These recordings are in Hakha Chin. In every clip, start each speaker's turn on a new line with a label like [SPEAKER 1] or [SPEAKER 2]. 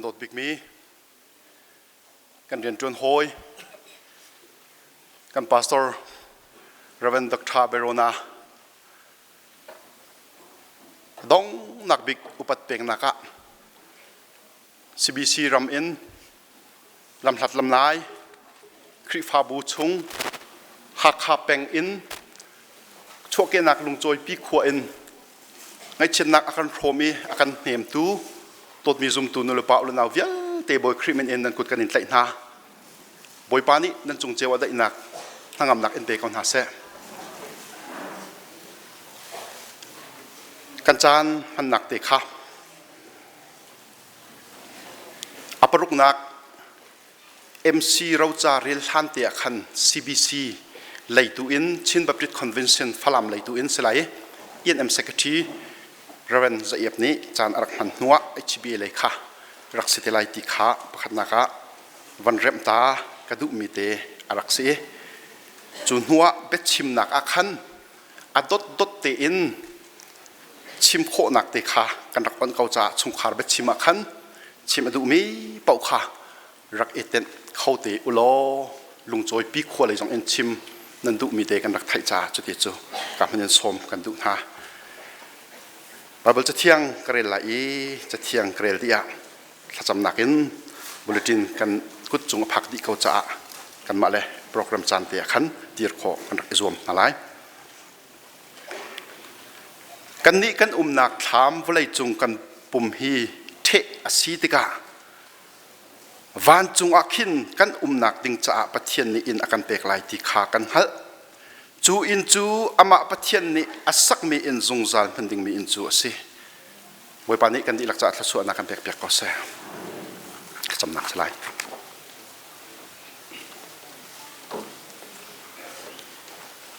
[SPEAKER 1] Kan dawt bikmi kan rianṭuan hawi kan pastor Reverend Dr. Berona dongnak bik upat peknak ah CBC ram in lamhlat lamlai Khrihfabu chung Hakha peng in chuahkehnak lungcawipi khua in ngaihchiatnak a kan hrawm i a kan hnemtu dawtmi zumtu nulepa ulenau vialte Bawi Khrih min in nan kut kan in tlaih hna. Bawipa nih nan cung cio ah daihnak hnangamnak in pe ko hna seh. Kan caan hmannak te kha A paruknak MC roca rel hlan te ah khan CBC leitu in Chin Baptist Convention Falam leitu in silai ENM Secretary Reverend Zaiep nih caan a rak hman hnuah HBA lei kha rak si te lai ti kha pakhatnak ah van remh ta ka duhmi te a rak si. Cu hnuah biachimnak ah khan a dotdot tein chim khawhnak te kha kan rak on ko caah chungkhar biachim ah khan chim a duhmi paoh kha rak i tenh kho te ulaw lungcawipi khua lei zong in chim nan duhmi te kan rak theih caah cuti cu ka hman in sawm kan duh hna. Bible cathiang ka rel lai i cathiang ka rel dih ah thlacamnak in bulletin kan kut cung a phak dih ko caah kanmah le program caan te ah khan dir khawh kan rak i zuam hna lai. Kannih kan umnak thlam vawleicung kan pum hi ṭheh a si tikah vancung ah khin kan umnak ding caah Pathian nih inn a kan pek lai ti kha kan hngalh. Cu inn cu amah Pathian nih a sakmi inn zungzal hman dingmi inn cu a si. Bawipa nih kan dihlak caah thluachuahnak kan pekpiak ko seh. Thlacamnak si lai.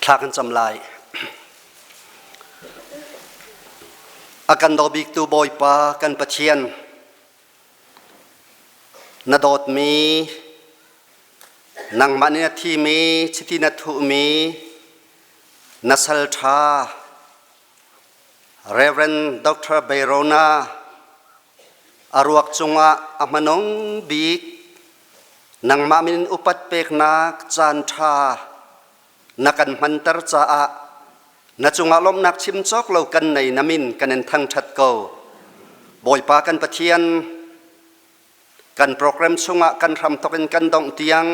[SPEAKER 2] Thla kan cam lai. A kan daw biktu Bawipa kan Pathian, na dawtmi, nangmah nih na thimi, chiti na thuhmi, na sal ṭha, Reverend Dr. Bayrona, a ruak cungah a hmanung bik nangmah min upat peknak caan ṭha na kan hmanter caah na cungah lawmhnak chim cawk lo kan nei na min kan in thangṭhat ko. Bawipa kan Pathian, kan program chungah kan hramthok in kan dongh tiang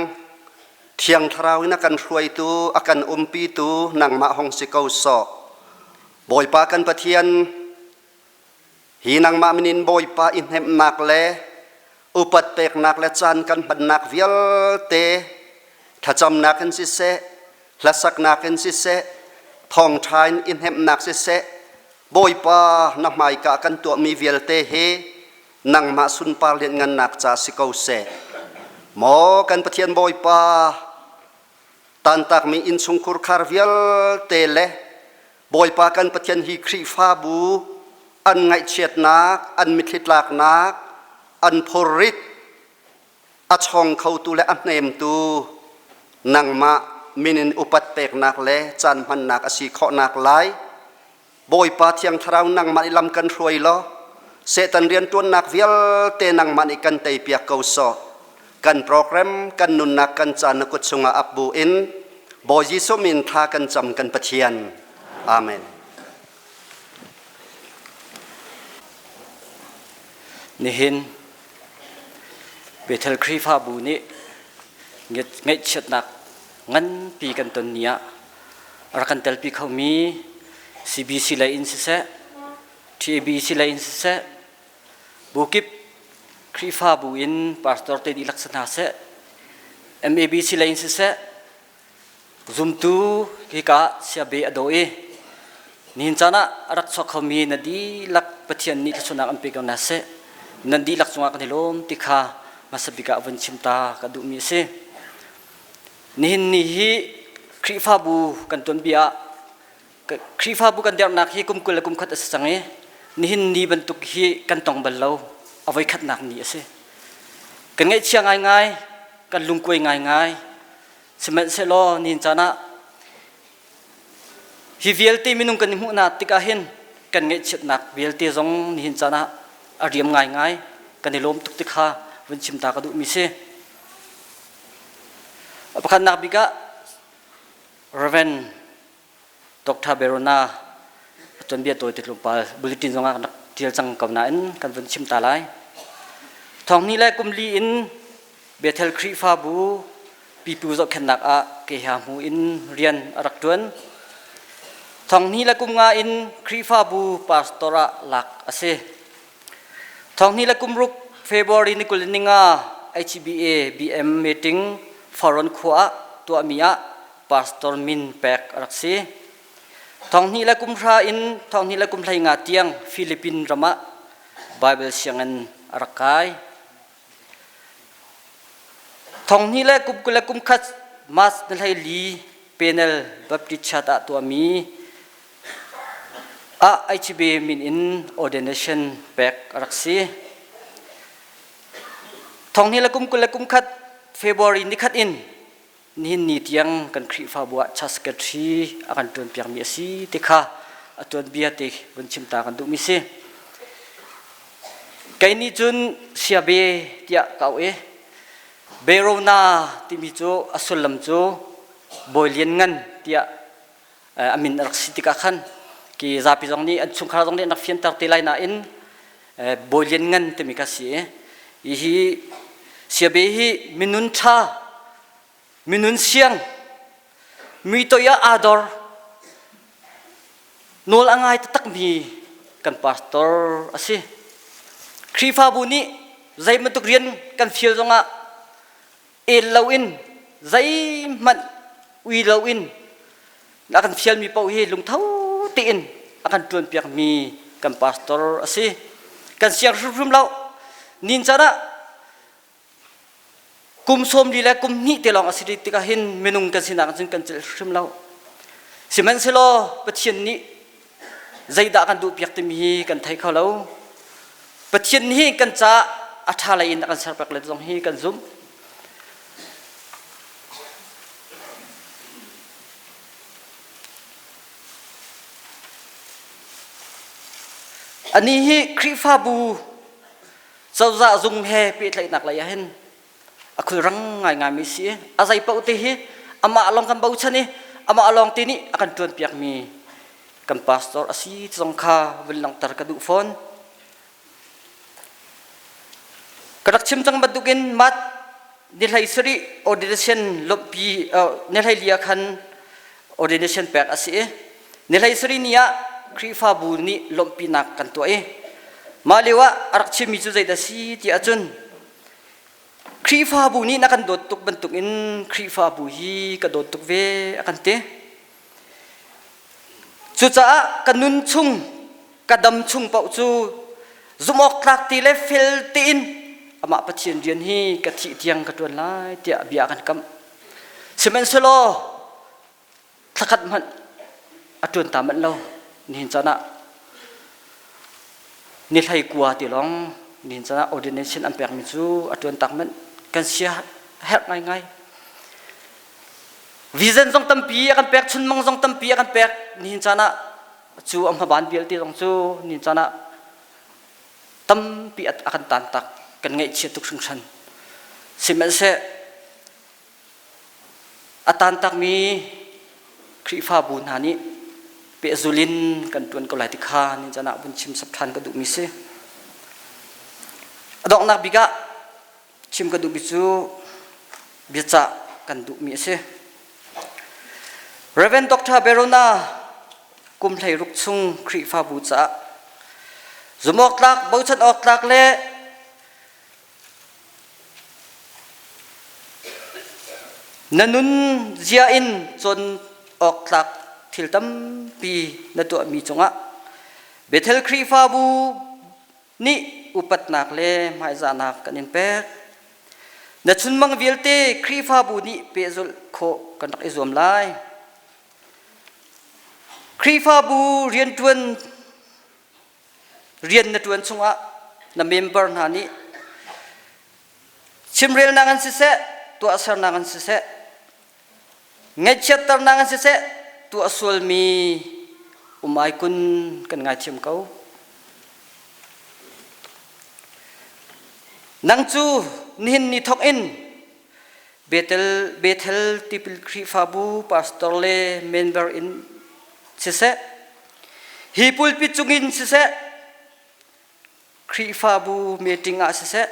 [SPEAKER 2] Thiang Thlarau in a kan hruaitu, a kan umpitu nangmah hong si ko sawh. Bawipa kan Pathian, Hi nangmah min in Bawipa i hnemhnak le upat peknak le caan kan hmannak vialte thlacamnak in siseh, hlasaknak in siseh, thawngṭha in i hnemhnak siseh, Bawipa na hmaika kan tuahmi vialte hi nangmah sunpar lianhngannak ca si ko seh. Maw kan Pathian Bawipa, tantakmi innchungkhur khar vialte le Bawipa kan Pathian hi Khrihfabu an ngaihchiatnak, an mitthli tlaknak, an phurrit a chawng khotu le a hnemtu nangmah min in upat peknak le caan hmannak a si khawhnak lai Bawipa Thiang Thlarau nangmah nih lam kan hruai law Satan rianṭuannak vialte nangmah nih kan teipiak ko sawh. Kan program, kan nunnak, kan caan na kut chungah ap bu in Bawi Jesuh min thla kan cam kan Pathian. Amen.
[SPEAKER 3] Nihin Bethel Khrihfabu nih ngaihchiatnak nganpi kan ton ni ah rak kan telpi khomi CBC lei in siseh, TABC lei in siseh, Bukip Khrihfabu in pastor te dihlak si hna seh, MABC lei in siseh, zumtu hika siabe a daw i nihin caan ah a rak chuak khomi na dihlak Pathian nih thluachuahnak an pe ko hna seh. Nan dihlak cungah kan i lawm ti kha hmasa bik ah vun chim ta ka duhmi a si. Nihin ni hi Khrihfabu kan tuanbia ah Khrihfabu kan dernak hi kum 20 le kum khat a si cang i nihin ni bantuk hi kan tong bal lo a voikhatnak ni a si. Kan ngaihchia ngaingai, kan lungkuai ngaingai. Sihmanhsehlaw nihin caan ah hi vialte minung kan i hmuhnak tikah hin kan ngaihchiatnak vialte zong nihin caan ah a riam ngaingai. Kan i lawm tuk ti kha vun chim ta ka duhmi si. Pakhatnak bik ah Reverend Dr. Berona tuanbia tawi te tlawmpal bulletin zongah kan rak tial cang ko nain kan vun chim ta lai. Thawngni le kumli in Bethel Khrihfabu pipu zohkhenhnak ah keha hmu in rian a rak ṭuan. Thonghni le kum nga in Khrihfabu pastor ah lak a si. Thonghni le kum ruk February ni 20 ni nga HBA BM meeting Faron khua ah tuahmi ah pastor min pek a rak si. Thonghni le kum hra in thonghni le kum hlei nga tiang Philippine ram ah Bible sianginn a rak kai. Thonghnih le kum 20 le kum khat March ni 14 Panel Baptist Church ah tuahmi ah HB min in ordination pek a rak si. Thonghnih le kum 20 le kum khat February nikhat in nihin ni tiang kan Khrihfabu ah church secretary a kan ṭuanpiakmi a si ti kha a tuanbia te vun chim ta kan duhmi si. Kei nih cun siabe tiah ka auh i Berona timi cu a sullam cu bawi lianngan tiah a min a rak si tikah khan ki zapi zong nih an chungkhar zong nih an rak fianter te lai nain bawi lianngan timi kha si i hi siabe hi minun ṭha minun siang mi toi ah aa dor nawl a ngai taktakmi kan pastor a si Khrihfabu nih zei bantuk rian kan fial zongah el loin zeihmanh ui loin a kan fialmi paoh hi lungtho tein a kan ṭuanpiakmi kan pastor a si kan siang hrimhrim lo nin caan ah kum 40 le kum hnih te lawng a si tikah hin minung kan sinak cun kan celh hrim lo sihmanhsehlaw Pathian nih zeidah kan duhpiak timi hi kan thei kho lo Pathian hi kan caah a ṭha lei in a kan serpiak le zong hi kan zumh Anih hi Khrihfabu cozah zung he pehtlaihnak lei ah hin a khulrang ngaingaimi si i a zei paoh te hi amah lawng kan bochan i amah lawng te nih a kan ṭuanpiakmi kan pastor a si ti zong kha vun langhter ka duh fawn. Ka rak chim cang bantukin Mat ni hlei sarih ordination lawmhpi ni hlei li ah khan ordination pek a si i ni hlei sarih ni ah Khrihfabu nih lawmhpinak kan tuah i mah lio ah a rak chimmi cu zeidah si ti ahcun Khrihfabu nih na kan dawt tuk bantukin Khrihfabu hi ka dawt tuk ve a kan ti. Cucaah ka nun chung ka dam chung paoh cu zumhawktlak ti le fel tein amah Pathian rian hi ka thih tiang ka ṭuan lai tiah bia a kan kamh. Sihmanhsehlaw thlakhat hmanh a ṭuan ta manh lo. Nihin caan ah ni hlei kua ti lawng nihin caan ah ordination an pekmi cu a ṭuan tak manh kan sia herh ngaingai. Vision zong tampi a kan pek, chunmang zong tampi a kan pek. Nihin caan ah cu a hmaban vialte zong cu nihin caan ah tampi a kan tantak kan ngaihchia tuk hringhran. Sihmanhseh a tantakmi Khrihfabu hna nih pehzul in kan ṭuan ko lai ti kha nihin caan ah vun chim sap ṭhan ka duhmi si. A donghnak bik ah Chim ka duhmi cu biacah kan duhmi a si. Reverend Dr. Berona kum 16 chung Khrihfabu caah zumhawktlak, bochan awktlak le na nun zia in cawn awktlak thil tampi na tuahmi cungah Bethel Khrihfabu nih upatnak le hmaizahnak kan in pek. Na chunmang vialte Khrihfabu nih pehzulh khawh kan rak i zuam lai. Khrihfabu rianṭuan rian na ṭuan chungah na member hna nih chimrelnak an siseh, tuahsernak an siseh, Ngaihchiatternak in siseh tuah sualmi um ai kun kan ngaithiam ko. Nang cu nihin ni thawk in Bethel, Bethel Tipil Khrihfabu pastor le member in siseh, hi pulpit cungin siseh, Khrihfabu meeting ah siseh,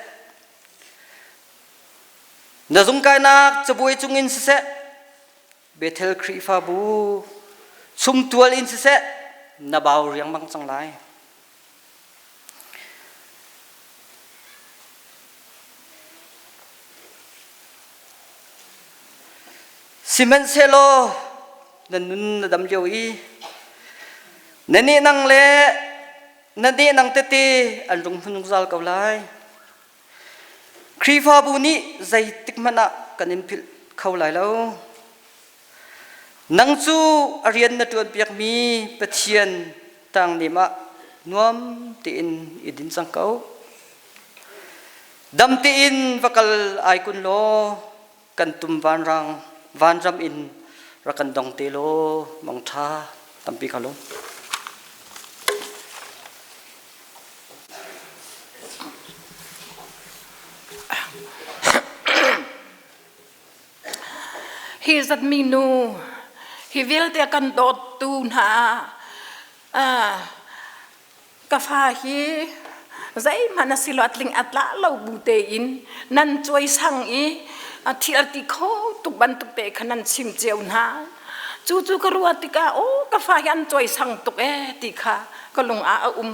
[SPEAKER 3] na zungkainak cabuai cungin siseh, Bethel Khrihfabu chumtual in siseh, na bau riangmang cang lai. Sihmanhsehlaw na nun na dam lio i na nehnang le na nehnang tete an rung hmun zungzal ko lai. Khrihfabu nih zeitik hmanh ah kan in philh kho lai lo. Nang cu a rian na ṭuanpiakmi Pathian ṭangnem ah nuam tein i din cang ko. Dam tein va kal ai kun law kan tum vanrang vanram in rak kan dong te law mangṭha tampi ka lung.
[SPEAKER 4] Hi zat minu, hi vialte a kan dawttu hna, ka fa hi zeihmanh a si lo, a tling a tla lo bu tein nan cuaisang i a thil a ti kho tuk bantuk te kha nan chim cio hna. Cu cu ka ruah tikah, aw ka fa hi an cuaisang tuk ee ti kha ka lung ah a um.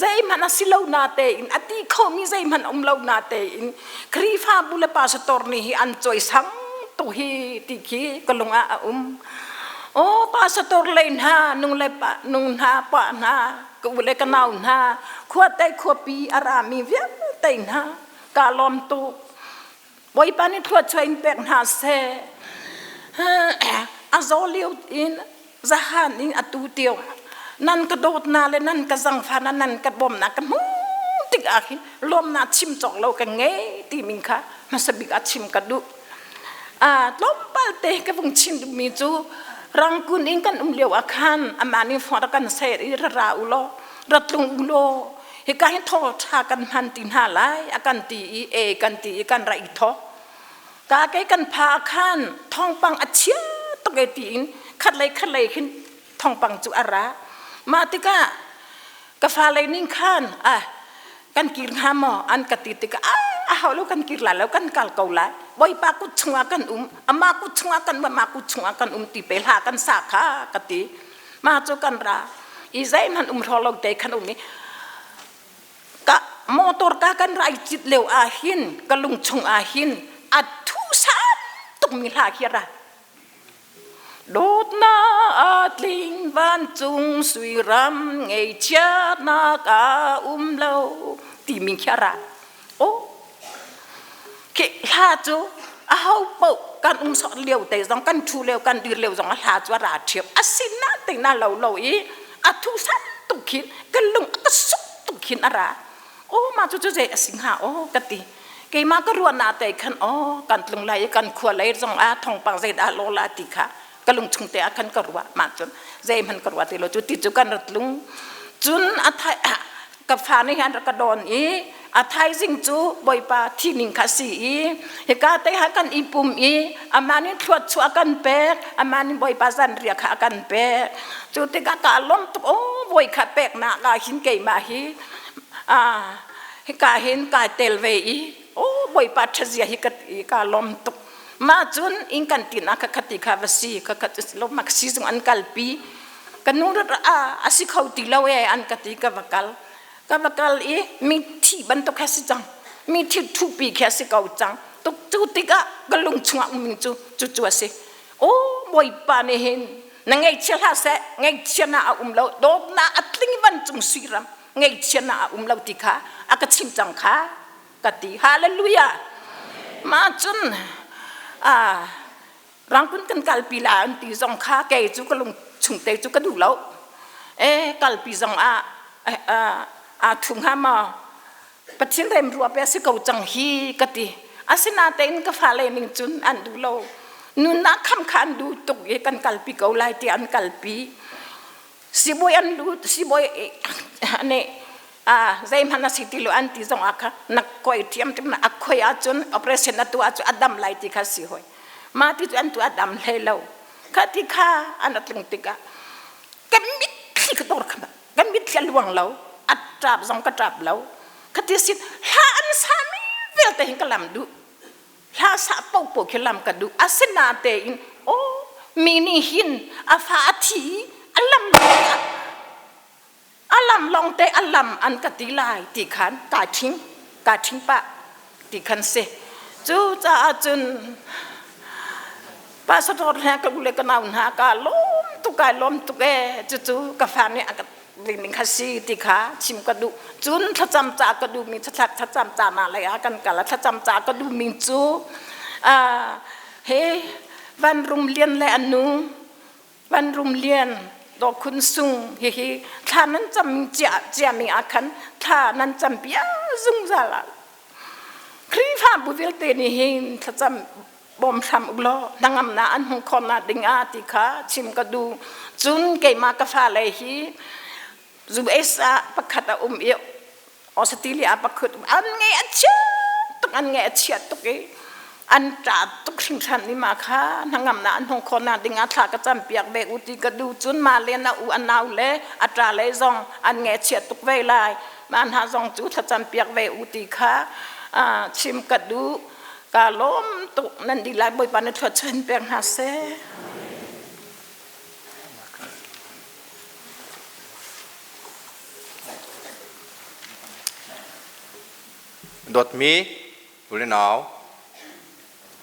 [SPEAKER 4] Zeihmanh a si lo na tein a ti khomi zeihmanh um lo na tein Khrihfabu le pastor nih hi an cawisang tuk hi ti khi ka lung ah a um. Aw pastor lei hna nung le pa nung hna pa hna ka u le ka nau hna khuate khuapi a rami vialte hna ka lawm tuk. Bawipa nih thluachuah in pek hna seh. A zaw lio in zahan in atu tio nan ka dawtnak le nan ka zangfahnak nan ka bawmnak ka hmuh tik ah hin lawmnak chim cawk lo ka ngei timi kha hmasa bik ah chim ka duh. Tlawmpal te ka vung chim duhmi cu Rangkun in kan um lio ah khan amah nih fong rak kan ser i ra ra u law ra tlung u law hika hin thaw ṭha kan hman ti hna lai a kan ti i e kan ti i kan ra i thawk. Ka ke kan pha ah khan thawngpang a chia tuk e tiin khatlei khatlei khin thawngpang cu a ra. Mah tikah ka fale ning khan ah kan kir hnga maw an ka ti tikah a hau lo kan kir lai lo kan kal ko lai bawipa kut chungah kan um amah kut chungah kan um amah kut chungah kan um ti pe hla kan sa kha ka ti mah cu kan ra i zeihmanh um hraw lo te khan um i ka motor ka kan rai cit lio ah hin ka lung chung ah hin a thu san tukmi hla khi ra dawtnak tling vancung suiram ngeichiatnak a um lo timi khi a ra oh khi hla cu a ho paoh kan um sawt lio te zong kan thu lio kan dir lio zong a hla cu a ra ṭhiam a sin te na lo lo i a thu san tuk khin kan lung a ka suk tuk khin a ra oh ma cu cu zei a si hnga oh ka ti keimah ka ruahnak te khan oh kan tlung lai i kan khua lei zong ah thawngpang zeidah lo la ti kha ka lung chung te ah khan ka ruah mah cun zeihmanh ka ruah ti lo cu ti cu kan rat lung cun a thai ka fa nih han rak ka dawn i a thaizing cu bawipa thining kha si i hika te ha kan i pum i amah nih thluachuah kan pek amah nih bawipa zanriah kha a kan pek cu tikah ka lawm tuk o bawi kha peknak ah hin keimah hi hika hin kai tel ve i o bawipa ṭhazia hi ka ka lawm tuk mah cun inn kan tin ah ka khati kha va si ka khat lo mak si zung an kalpi ka nu a a si kho ti lo e an ka ti ka va kal ka va kal i mi thi bantuk kha si cang mi thi thupi khi a si ko cang tuk cu tikah ka lung chungah ummi cu cu cu a si o bawipa nih hin na ngaihchia hlah seh ngaihchia na a um lo dawtnak a tling vancung suiram ngaihchia na a um lo ti kha a ka chim cang kha ka ti hallelujah mah cun rangkun kan kalpi la an ti zong kha kei cu ka lung chung te cu ka duh lo e kalpi zong ah a thu hnga maw pathian rem rua pe si ko cang hi ka ti asinatein ka fale ning cun an duh lo nunnak kham kha an duh tuk i kan kalpi ko lai ti an kalpi sibawi an lut sibawi ane. A zeihmanh a si ti lo an ti zong ah kha na koi ṭhiamṭhiam na a khoi ahcun operation na tuah ahcun a dam lai ti kha si hoi. Mah ti cu an tuah a dam hlei lo. Kha ti kha an a tlung tikah ka mitthli ka tor kha ka mitthli a luang lo a ṭap zong ka ṭap lo. Kha ti sin hla an sami vialte hin ka lam duh. Hla sa paohpaoh khi lam ka duh. Asinatein aw mi nih hin a fa a thi a lam a lam lawngte a lam an ka ti lai ti khan kaa ṭhing kaa ṭhing pah ti khan si. Cu caah cun pastor hna ka u le ka nau hna ka lawm tuk kai lawm tuk ee cucu ka fa nih a ka ning kha si ti kha chim ka duh. Cun thlacam ca ka duhmi thlacam thlacam ca na lei ah kan kal thlacam ca ka duhmi cu he Van Rum Lian le an nu Van Rum Lian Daw Khun Sung hihi thla nan cam cia ciami ah khan thla nan cam piak zungzal ah Khrihfabu vialte nih hin thlacam bawm hram u law hnangamnak an hmuh khawhnak ding ah ti kha chim ka duh. Cun keimah ka fale hi US ah pakhat a um i Australia ah pakhat an ngeih a chia tuk an ngeih a chia tuk i an ṭa tuk hringhran i mah kha hnangamnak an hmuh khawhnak ding ah thla ka campiak ve u ti ka duh. Cun mah le na u a nau le a ṭa le zong an ngeih a chia tuk ve lai. Mah hna zong cu thlacam piak ve u ti kha chim ka duh. Ka lawm tuk nan dih lai Bawipa na thluachuah in pek hna seh.
[SPEAKER 5] Dawtmi u le nau,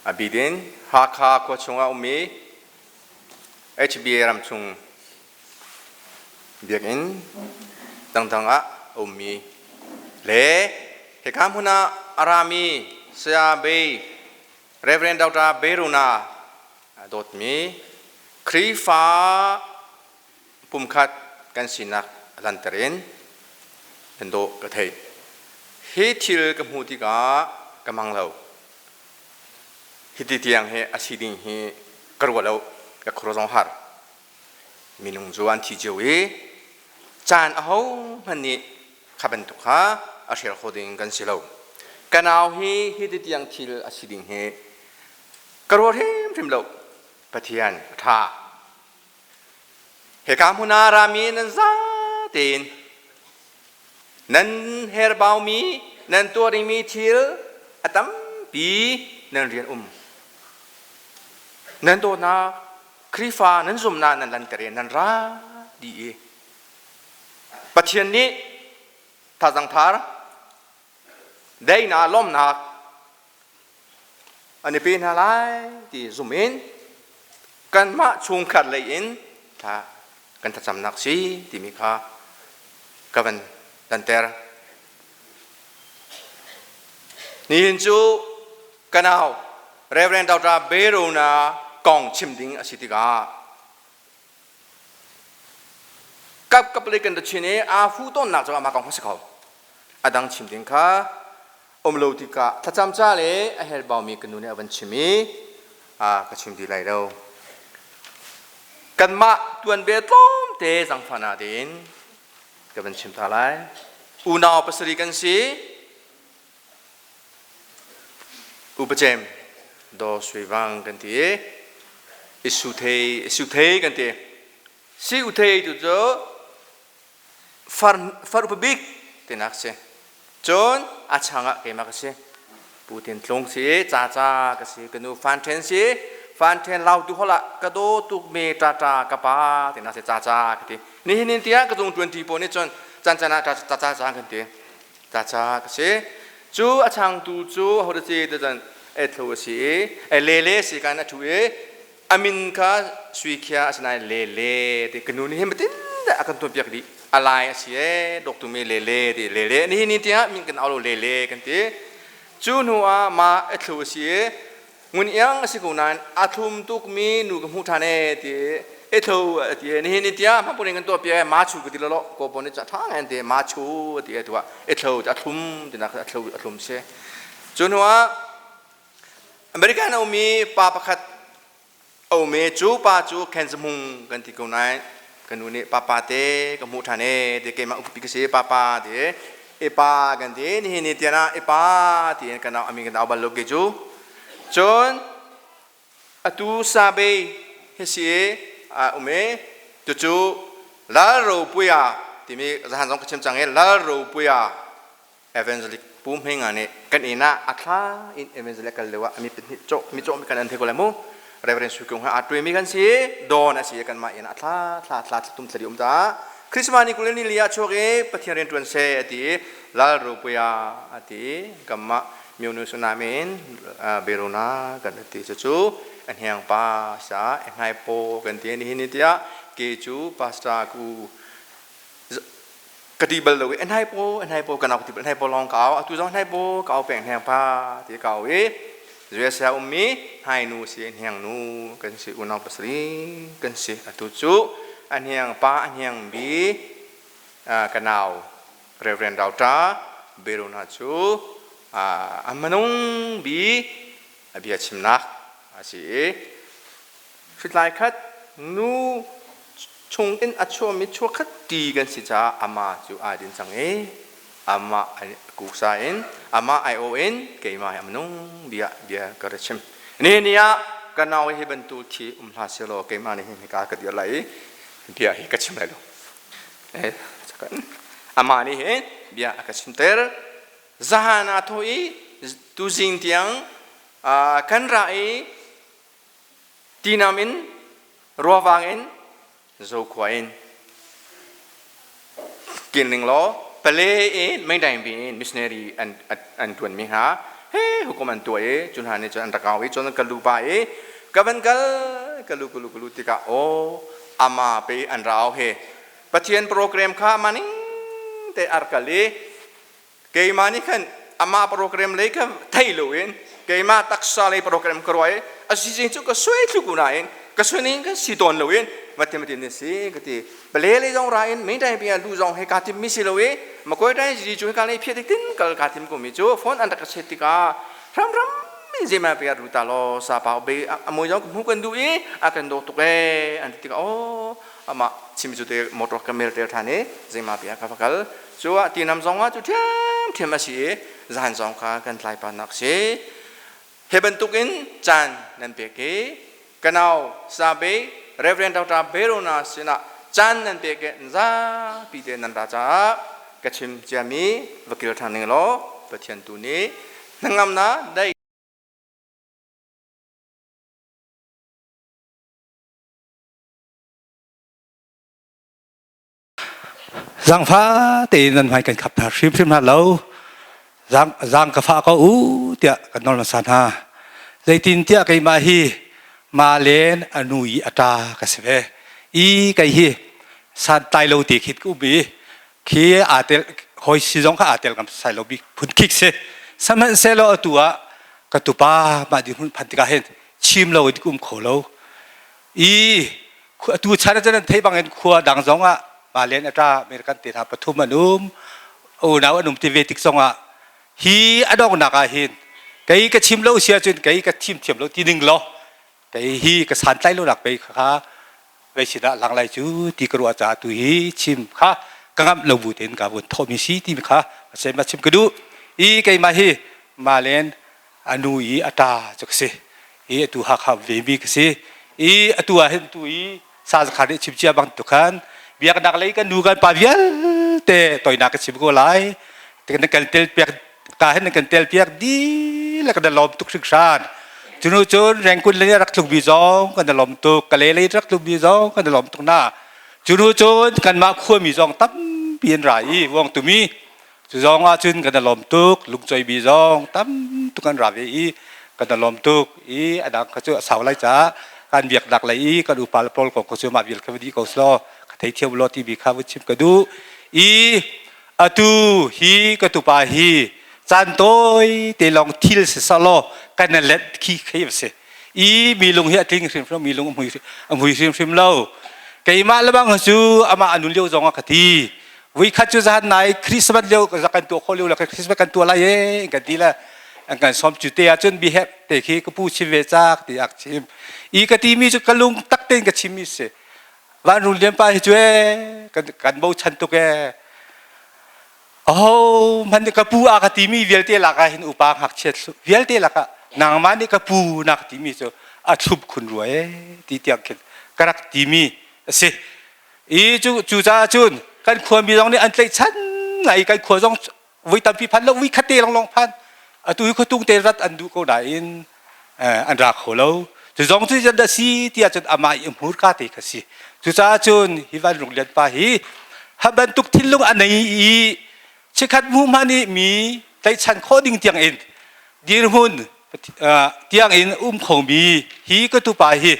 [SPEAKER 5] a bidin Hakha khua chungah ummi HBA ramchung Biakinn dangdang ah a ummi le hika hmun ah a rami Saya Bei Reverend Dr. Beiruna a dawtmi Khrihfa pumkhat kan sinak lanter in nan dawh ka theih. Hi thil ka hmuh tikah ka mang lo. Hiti tiang hi a si ding hi ka ruah lo, ka khua zong har. Minung cu an thi cio i caan aho hmanh nih kha bantuk kha a hrial kho ding kan si lo. Ka nau hi hiti tiang thil a si ding hi ka ruat hrimhrim lo. Pathian a ṭha. Hika hmun ah rami nan za tein nan herbaumi nan tuah dingmi thil a tampi nan rian um. Nan dawtnak Khrihfa nan zumhnak nan lanter i nan ra dih i Pathian nih thazang thar daihnak lawmhnak an i pe hna lai ti zum in kanmah chungkhat lei in thla kan thlacamnak si timi kha ka van lanter. Nihin cu ka nau Reverend Dr. Berona kong chim ding a si tikah kap kap lei kan ra chin i aa fu tawnnak cu amah kong a si kho. A dang chim ding kha um lo tikah thlacam ca le a herbaumi ka nu nih a van chim i a ka chim ti lai lo. Kanmah tuanbia tlawmte zangfahnak tein ka van chim ta lai. Unau pasarih kan si. Upacem do sui vang kan ti i isu thei isu thei kan ti. Si u thei tu cu far far upa bik tinak si. Cun a chang ah keimah ka si. Pu Tin Tlung si ca ca ka si ka nu Fan Then si Fan Then lau tu holah ka do tuk me ta ta ka pa tinak si ca ca ka ti. Nihin in tiah ka dung 20 pawl nih cun can can ah ta ca ca kan ti. Ca ca ka si. Cu a changtu cu ho da si ti cun e thu a si i e le le si kan a thu i a min kha sui khia a si nain le le ti ka nu nih hin matin dah a kan tuanpiak dih a lai a si e dawk tu mi le le ti le le nihin ni tiang min kan au lo le le kan ti cu hnu ah ma a thlu a si i ngun iang a si ko nain a thlum tuk mi nu ka hmuh ṭhan e ti e thlu a ti nihin ni tiang hmang punin kan tuah piak ma chu ka ti lo lo ko pon ni cha ṭha ngai ti ma chu a ti e tuah e thlu a thlum tinak a thlu a thlum si cu hnu ah American a ummi pa pakhat a um i cu pa cu Khen Hmung kan ti ko nain Ka nu nih papa te ka hmuh ṭhan ee ti keimah upi ka si papa ti e pa kan ti nihin ni tian ah e pa tiin kan au ami kan au bal lo ke cu. Cun atu sabe hi si a um e tucu Lal Ropuia timi zahan zong ka chim cang i Lal Ropuia evangelic pu hminga nih kan inn ah a thla in evangelic kal lio ah mi pahnih cawh mi cawh mi kan an thei ko lai mu Reverend Sui Kung ha a tuai mi kan si dawn a si kan mah inn ah thla thla thla tum thla um ta Christmas ni kul ni li ah chuak i Pathian rian tuan se ati Lal Rupuia ati kamma mionu sunamin beruna kan ti cu cu a hniang pa sa a hngai po kan ti ni ni tiah ke cu pastor ku ka ti bal lo i hnai po hnai po kan au ti hnai po lawng ka au atu zong hnai po ka au peng hneng pa ti ka au i USA ummi hnai nu si hniang nu kan si unau pasari kan si atu cu a hniang pa a hniang bi ka nau Reverend Rauta Berona cu a manung bi a bia chimnak a si i hritlai khat nu chung in a chuahmi chuakhat ti kan si caah amah cu aa din cang i amah kuksa in amah aiawh in keimah hi a minung bia bia ka ra chim. Ni ni ah ka nau hi bantuk thi um hlah selaw keimah nih hin hika ka dir lai i bia hi ka chim lai lo. Amah nih hin bia a ka chimter. Zahan ah tho i tuzing tiang kan ra i Tinam in, ruavang in, zokhua in kin law pale in mengdaing bi in missionary an an tuan mi hna he hukum an tuah i cu hna nih cun an rak au i cun ka lu pa i ka van kal ka lu ka lu ka lu tikah aw ama pe an ra au he Pathian program kha maning te ar kal i keimah nih khan amah program lei kha thei loin keimah taksa lei program ka ruah i a sizing cu ka suai thlu ko nain ka suai kan si tawn loin mathematics nih si ka ti pale lei zong ra in main time lu zong he ka tim mi si lo i makoi dai ji cu ka lei phiat tin kal ka tim ko mi cu phone an rak ka set tikah ram ram min zema pe ru ta lo sa pa be amoi zong mu kan du i a kan do tuk e an ti tikah oh amah chim cu te motor ka mel tel than i zeima pe ka va kal Cu ah tinam zong ah cu ṭhiamṭhiam a si i zan zong kha kan tlai panak si. Hi bantukin caan nan pek i ka nau Sabe Reverend Dr. Berona sinah caan nan pek i zapi te nan ra caah ka chim ciami va kil ṭhan ning law Pathian tu nih hnangamnak dai
[SPEAKER 6] Zaangfa tein nan hmai kan khap hna hrimhrim hna lo. Zaang, zaang ka fah ko u tiah kan nawl hmasa hna. Zeitintiah keimah hi ma len a nu i a ṭa ka si ve. I kei hi santlai lo te khit ka um i khi aa tel hawi si zong kha aa tel ngam sai lo bik phun khik si. Sihmanhsehlaw atu ah ka tupa mah dirhmun phan tikah hin chim lo in ka um kho lo. I atu chan ah cun an theih bangin khua dang zong ah Malen a ṭa American te hna pathum an um unau an um ti ve tik zongah hi a donghnak ah hin kei ka chim lo si ahcun kei ka thim thiam lo ti ning law kei hi ka santlai lo nak pei kha vei sinah lang lai cu ti ka ruah caah tu hi chim kha ka ngamh lo bu tein ka vun thawhmi si ti kha ma chim ka duh i keimah hi malen a nu i a ṭa cu ka si i atu Hakha vemi ka si i atu ah hin tu i sa zakha nih chim cia bang tu khan biaknak lei kan nu kan pa vialte toinak ka chim ko lai kan kan tel piak ka hin kan tel piak di le kan lawm tuk hringhran cunu cun rengkun le rak tlung bi zong kan lawm tuk kale lei rak tlung bi zong kan lawm tuk na cunu cun kanmah khuami zong tampi an ra i wong tumi Cu zong ahcun kan i lawm tuk, lungcoimi zong tam tuk an ra ve i kan i lawm tuk i a dang kha cu a sau lai caah kan biaknak lei i kan upa le pawl kong kha cu mah vial kha va dih ko selaw ka theithiam law timi kha vun chim ka duh i atu hi ka tupa hi caan tawi te lawng thil si selaw kan i let khi khi a si i mi lung hi a tling hrimhrim mi lung a mui hrimhrim lo keimah le bang cu amah a nun lio zong ah ka ti Vuikhat cu zan nai Christmas lio kan tuah kho lio le Christmas kan tuah lai e kan ti le an kan som cu te ahcun biherh te khi ka pu chim ve cak ti ak chim i ka ti mi cu ka lung tak tein ka chim mi si. Van Rung Lian pa hi cu ee kan kan bochan tuk ee. Aho hmanh nih ka pu a ka timi vialte lakah hin upa ngakchia vialte lakah nangmah nih ka pu na ka timi cu a thlup khun rua ee ti tiang khin ka rak timi a si. I cu cucaah cun kan khuami zong nih an tlaihchan ngai kan khua zong voi tampi phan lo voi khat te lawnglawng phan atu hi khuatung te rat an duh ko nain an ra kho lo cu zong cu dah si tiah cun amah i hmurka te kha si cucaah cun hi van rung lian pa hi ha bantuk thinlung a nei i chikhat mu hma nih mi tlaihchan khawh ding tiang in dirhmun tiang in um khomi hi ka tupa hi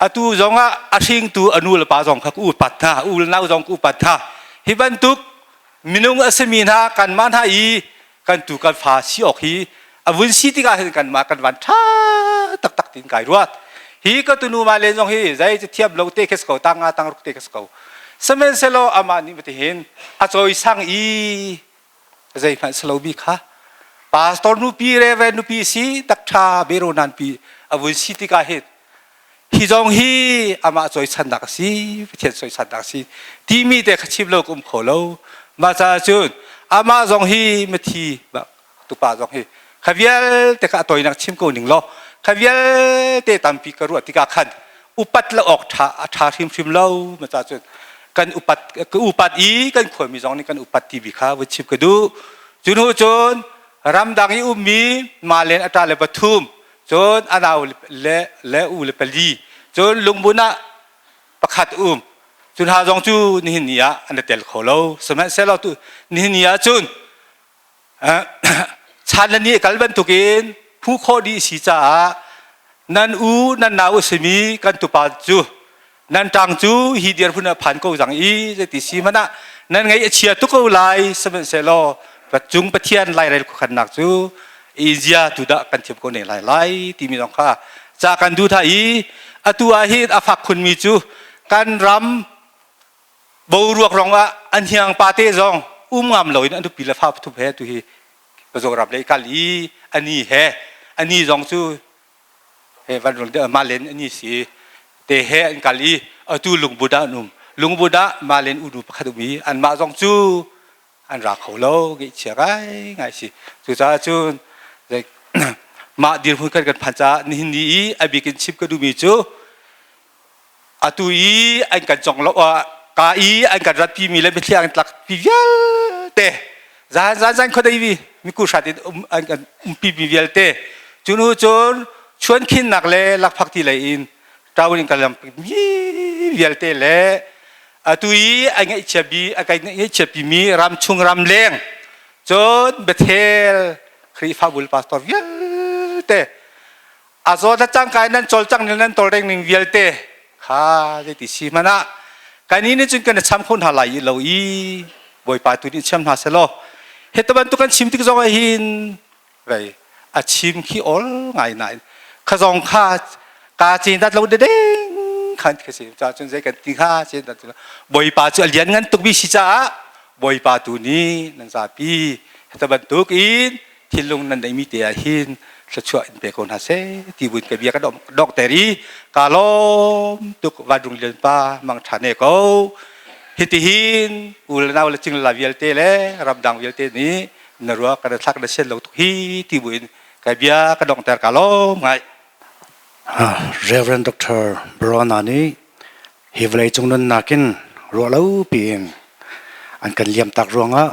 [SPEAKER 6] atu zongah a hringtu a nu le pa zong kha ka upat hna u le nau zong ka upat hna hi bantuk minung a simi hna kanmah hna i kan tu kan fa si awk hi a vun si tikah hin kanmah kan van ṭha taktak tin kai ruat hi ka tunu ma len zong hi zei cu thiam lo te khes ko tang nga tang ruk te khes ko sihmanhsehlaw amah nih matihin a cawisang i zeihmanh salo bi kha pastor nupi reverend nupi si takṭha bero nan pi a vun si tikah hin hi zong hi amah cawisannak a si Pathian cawisannak a si timi te kha chim lo ka um kho lo mah caah cun amah zong hi mithi tupa zong hi kha vialte kha a toinak chim ko ning law kha vialte tampi ka ruah tikah khan upat le awk ṭha a ṭha hrimhrim lo ma caah cun kan upat ka upat i kan khuami zong nih kan upat ti bi kha vui chim ka duh cu hnu cun ramdang i ummi malen a ṭa le pathum cun a nau le le u le pali cun lungbun ah pakhat um cu hna zong cu nihin ni ah an i tel kho lo sihmanhsehlaw tu nihin ni ah cun chan le ni kal bantukin phu khawh dih si caah nan u nan nau a simi kan tupa cu nan ṭang cu hi dirhmun ah phan ko cang i zeiti si hmanh ah nan ngaih a chia tuk ko lai sihmanhsehlaw cung Pathian lairel khuakhannak cu Asia tu dah kan thiam ko ne lai lai timi zong kha ca kan duh tha i atu ah hin a fak khunmi cu kan ram boruak rong ah an hiang pa te zong um ngam loin an nupi le fa pathum he tu hi Mizoram lei kal i ani he ani zong cu he van rung malen ani si te he an kal i atu lungbut ah an um lungbut ah malen unu pakhat um i anmah zong cu an ra kho lo ngeihchia ngai ngai si cucaah cun mah dirhmun kan kan phan caah nihin ni i a bik in chim ka duhmi cu atu i an kan cong lo ka i an kan ratpi mi le mitthli an tlak pi vialte zan zan zan khuadei mi miku hrat in um an kan umpi mi vialte cu nu cun chuan khinnak le lakphak ti lei in tawin in kan lam mi vialte le atu i a ngaihchia bi a kai ngaihchia pi mi ram chung ram leng cun Bethel Khrihfabu pastor vialte a zawt a cangka in nan cawlcang ning nan tawlreng ning vialte kha zeiti si hmanh ah kan nih cun kan i cham kho hna lai lo i bawipa tu nih chiam hna selaw hi ta bantuk kan chim tik zong ah hin vei a chim khi ol ngai nain kha zong kha ka cin dat lo de deng khan khi si ca cun zei kan ti kha cin dat bawipa cu a lian ngan tuk mi si caah bawipa tu nih nan zapi hi ta bantuk in thinlung nan neihmi te ah hin thluachuah in pe ko hna seh ti buin ka bia ka dongter i ka lawm tuk vanrung lian pa mang ṭha ne ko hitihin u le nau le cingla vialte le ramdang vialte nih na ruak kan thlak na sian lo tuk hi ti buin ka bia ka dongter ka lawm ngai
[SPEAKER 7] Reverend Dr. Brona nih hi vawleicung nunnak in ruahlo piin an kan liamtak ruangah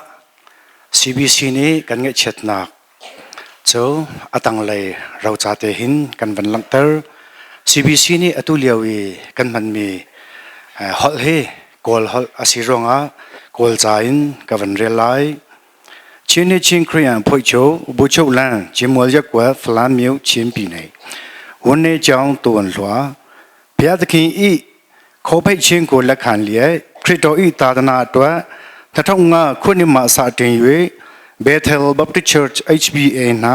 [SPEAKER 7] CBC nih kan ngaihchiatnak cu a tanglei roca te hin kan van langhter. CBC nih atu lio i kan hmanmi holh hi Kawl holh a si ruangah Kawlca in ka van rel lai. Chin ni Chin Korean phoi cho bu cho lan Chimual yakwa Falam miu Chin pi nei ဝန်နေကြောင်းတွန်လွှာဘုရားသခင်ဤခေါ်ဖိတ်ခြင်းကိုလက်ခံလျက်ခရစ်တော်ဤသာသနာအတွက်2005ခုနှစ်မှစတင်၍ Bethel Baptist Church HBA ၌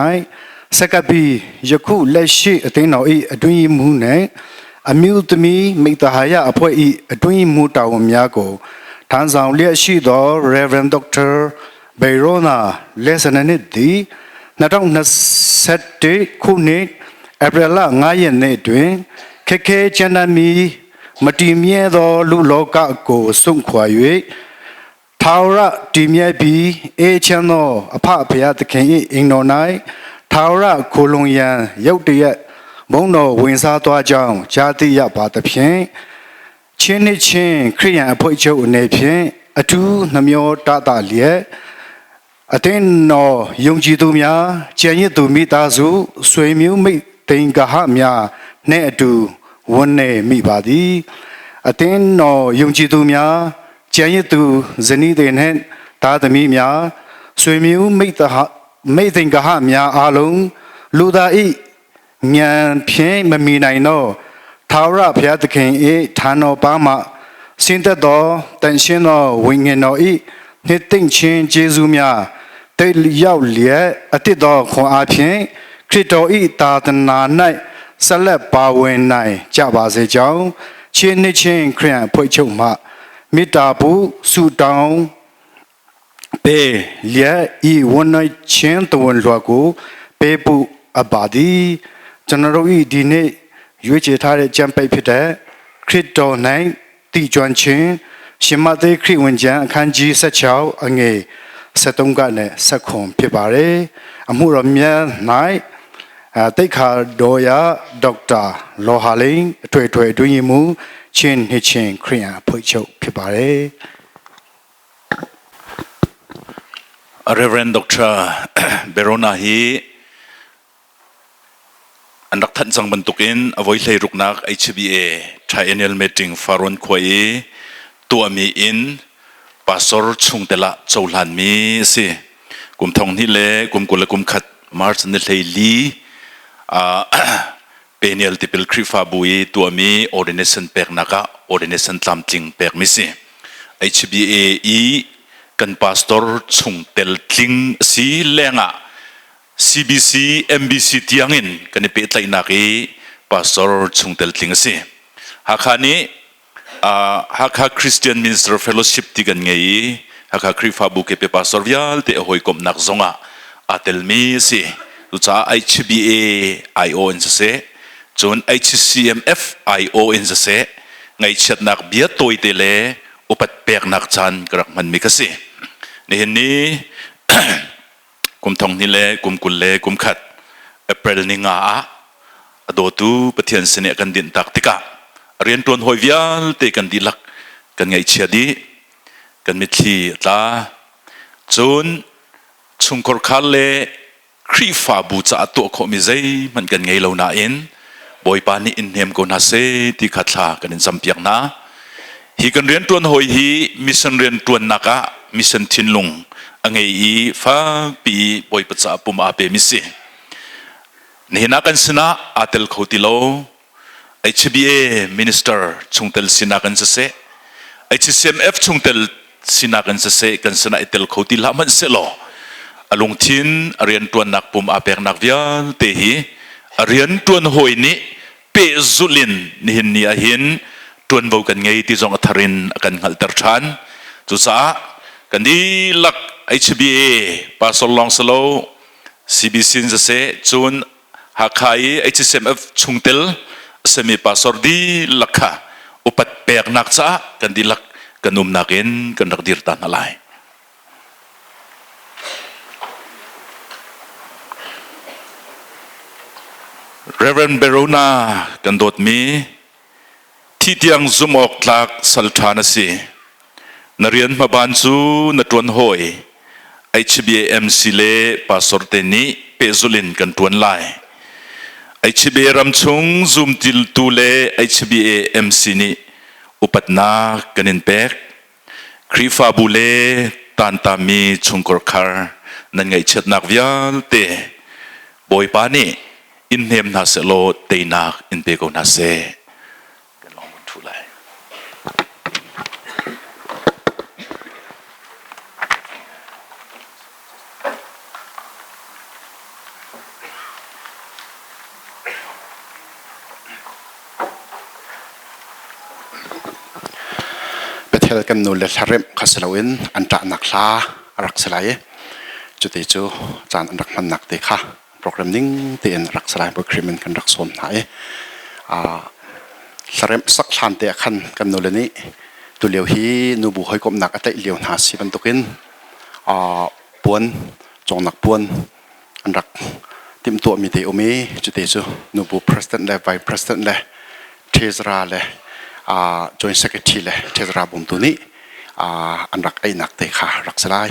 [SPEAKER 7] စကပီယခုလက်ရှိအသင်းတော်၏အတွင်းရေးမှူးနှင့်အမျိုးသမီးမိတ္တဟာယအဖွဲ့၏အတွင်းရေးမှူးတာဝန်များကိုထမ်းဆောင်လျက်ရှိသော Reverend Dr. Bayrona Lesananit သည်2021ခုနှစ်ဧပြီလ9ရက်နေ့တွင်ခက်ခဲကြမ်းတမ်းမီ
[SPEAKER 8] မတည်မြဲသောလူလောကကိုစွန့်ခွာ၍ထာဝရတည်မြဲပြီးအေးချမ်းသောအဖဖျားသခင်၏အိမ်တော်၌ထာဝရခိုလုံရန်ရုတ်တရက်ဘုန်းတော်ဝင်စားသွားကြောင်းကြားသိရပါသဖြင့်ချင်းနှင့်ချင်းခရိယန်အဖွဲ့ချုပ်အနေဖြင့်အထူးနှမျောတတလျက်အသင်းတော်ယုံကြည်သူများကျန်ရစ်သူမိသားစုဆွေမျိုးမိတ်တိင်္ဂဟများနှင့်အတူဝန်းနေမိပါသည်အသင်းတော်ယုံကြည်သူများကျန်ရစ်သူဇနီးတွေနှင့်သားသမီးများဆွေမျိုးမိတ်တဟမိတ်တိင်္ဂဟများအားလုံးလူသားဤဉာဏ်ဖြင့်မမီနိုင်သောထာဝရဘုရားသခင်၏ဌာတော်ပါမှဆင်းသက်သောတန်ရှင်းသောဝိညာဉ်တော်၏နှစ်သိမ့်ခြင်းကျေးဇူးများတိတ်ရောက်လျက်အတစ်သောခွန်အားဖြင့်ခရစ်တော်၏သာသနာ၌ဆက်လက်ပါဝင်နိုင်ကြပါစေကြောင်းချင်းနှစ်ချင်းခရိယန်ဖွဲ့ချုပ်မှမေတ္တာပုဆုတောင်းပေလျက်ဤဝန်၌ချင်းတဝန်လွှာကိုပေးပုအပ်ပါသည်ကျွန်တော်တို့ဤဒီနေ့ရွေးချယ်ထားတဲ့ကြံပိတ်ဖြစ်တဲ့ခရစ်တော်၌တည်ကျွမ်းခြင်းရှင်မသက်ခရစ်ဝင်ကျမ်းအခန်းကြီး16အငယ်73ကနဲ့7ဖြစ်ပါတယ်အမှုတော်မြတ်၌အဲတိတ်ခါတော်ရဒေါက်တာလောဟာလိန်အထွေထွေအတွင်းရင်မူချင်းနှစ်ချင်းခရိယန်အဖွဲ့ချုပ်ဖြစ်ပါတယ်
[SPEAKER 9] Reverend Dr. Berona hi an rak thanh cang bantukin a voi hlei ruknak HBA Triennial Meeting Farrawn khua i tuahmi in pastor chungtel ah cohlanmi a si. Kum thong hnih le kum 20 le kum khat March ni hlei li Peniel Tipil Khrihfabu i tuahmi ordination peknak ah ordination tlamtling pekmi si. HBA i kan pastor chungtel tling a si lengah CBC, MBC tiangin kan i pehtlaihnak i pastor chungtel tling a si. Hakha nih Hakha Christian Minister Fellowship ti kan ngei i Hakha Khrihfabu kepe pastor vialte a hawikomhnak zongah aa telmi a si. Cucaah HBA IO in siseh, cun HCMF IO in siseh, ngaihchiatnak bia tawite le upat peknak caan ka rak hmanmi ka si. Nihin ni kum thong hnih le kum 20 le kum khat April ni nga ah a dawtu Pathian sin i a kan dinhtak tikah rianṭuan hawi vialte kan dihlak kan ngaihchia dih kan mitthli a tla cun chungkhar khar le Khrihfabu caah tuah khawhmi zeihmanh kan ngei lo nain Bawipa nih in hnem ko hna seh ti kha thla kan in campiak hna. Hi kan rianṭuan hawi hi mission rianṭuannak ah mission thinlung a ngei i fakpi Bawipa caah pum aa pemi si. Nihin ah kan sinah aa tel kho ti lo. HBA minister chungtel sinak in siseh, HCMF chungtel sinak in siseh kan sinah i tel kho ti hlah hmanh sehlaw a lungthin a rianṭuannak pum aa peknak vialte hi a rianṭuan hawi nih pehzulh in nihin ni ah hin ṭuanvo kan ngei ti zong a thar in a kan hngalhter ṭhan. Cucaah kan dihlak HBA pastor lawng si lo CBC in siseh cun Hakha i HCMF chungtel a simi pastor dihlak kha upat peknak caah kan dihlak kan umnak in kan rak dir ta hna lai. Reverend Berona kan dawtmi Thi tiang zumh awk tlak salṭha na si. Na rian hmaban cu na ṭuan hawi. HBAMC le pastor te nih pehzulh in kan ṭuan lai. HBA ramchung zumtiltu le HBAMC nih upatnak kan in pek. Khrihfabu le tantami chungkhar khar nan ngaihchiatnak vialte Bawipa nih in hnem hna sehlaw teinak in pe ko hna seh. Kan lawng kan ṭhu lai.
[SPEAKER 1] Bethel kan nu le hlaremh kha si loin an ṭahnak hla a rak si lai i cuti cu caan an rak hmannak te kha program ning tein rak si lai Khrih min kan rak sawm hna i. Hlaremh sak hlan te ah khan kan nule nih tulio hi nubu hawikomhnak a tlaih lio hna si bantukin puan cawngnak puan an rak timhtuahmi te um i cute cu nubu president le vice president le treasurer le joint secretary le treasurer bawmtu nih an rak einak te kha rak si lai.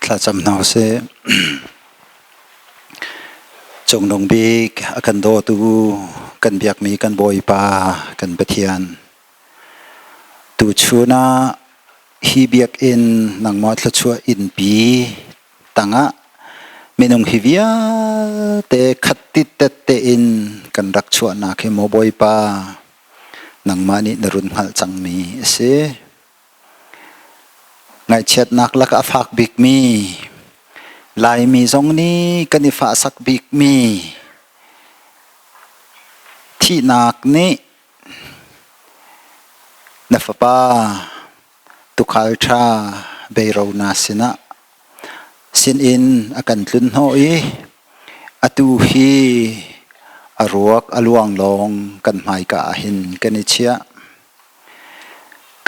[SPEAKER 10] Thlacam hna usih. Cungnung bik a kan dawtu kan biakmi kan Bawipa kan Pathian. Tuchun ah hi biakinn nangmah thluachuah innpi tangah minung hi vialte khat tit tein kan rak chuahnak hi maw Bawipa nangmah nih na run hngalh cangmi a si. Ngaihchiatnak lakah a fak bikmi Laimi zong nih kan i fahsak bikmi thihnak nih na fapa tuukhal ṭha beirona sinah sinin a kan tlunhnawh i atu hi a ruak a luang lawng kan hmaika ah hin kan i chiah.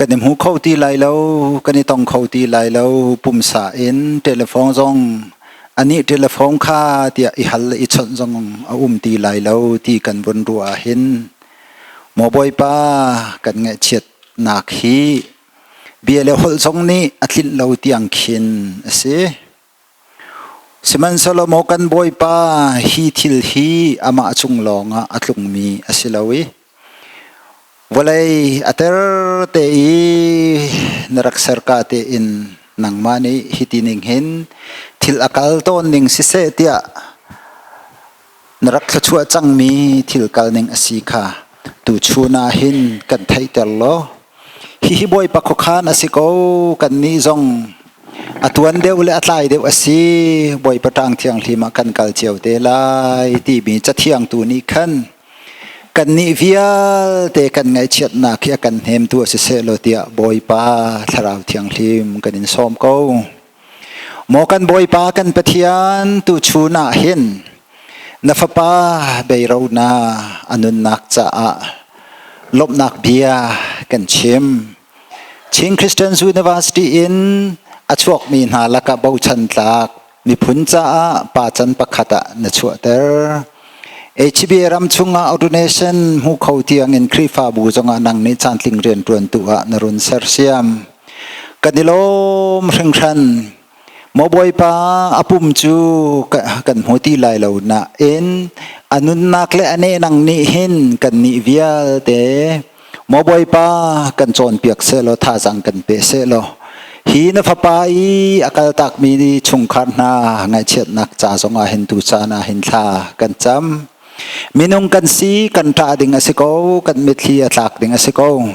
[SPEAKER 10] Kan i hmu kho ti lai lo, kan i tong kho ti lai lo, pumsa in telephone zong anih telephone kha tiah i hal le i chawnh zong a um ti lai lo ti kan vun ruah ah hin maw Bawipa kan ngaihchiatnak hi bia le holh zong nih a tlinh lo tiang khin a si. Sihmanhsehlaw maw kan Bawipa hi thil hi amah cung lawngah a tlungmi a si lo i vawlei a ter te i na rak serka tein nangmah nih hiti ning hin thil a kal tawn ning siseh tiah na rak thluachuah cangmi thil kal ning a si kha tuchun ah hin kan theihter law hihi Bawipa khuakhan a si ko kannih zong a tuan deuh le a tlai deuh a si Bawipa ṭang thianghlim ah kan kal cio te lai timi cathiang tu nih khan kannih vialte kan ngaihchiatnak hi a kan hnemtu a si seh law tiah Bawipa Thlarau Thianghlim kan in sawm ko. Maw kan Bawipa kan Pathian tuchun ah hin na fapa beirona a nunnak caah lawmhnak bia kan chim. Chin Christian University in a chuakmi hna lakah bochan tlak miphun caah pa can pakhat ah na chuahter. HBA ram chungah ordination hmu kho tiangin Khrihfabu zongah nang nih caantling rianṭuantu ah na run sersiam. Kan i lawm hringhran. Maw Bawipa a pum cu kan hmu ti lai lo nain a nunnak le a nehnang nih hin kannih vialte Maw Bawipa kan cawnpiak sehlaw thazaang kan pe sehlaw hi na fapa i a kaltakmi chungkhar hna ngaihchiatnak ca zongah hin tu caan ah hin thla kan cam. Minung kan si, kan ṭah ding a si ko, kan mitthli a tlak ding a si ko.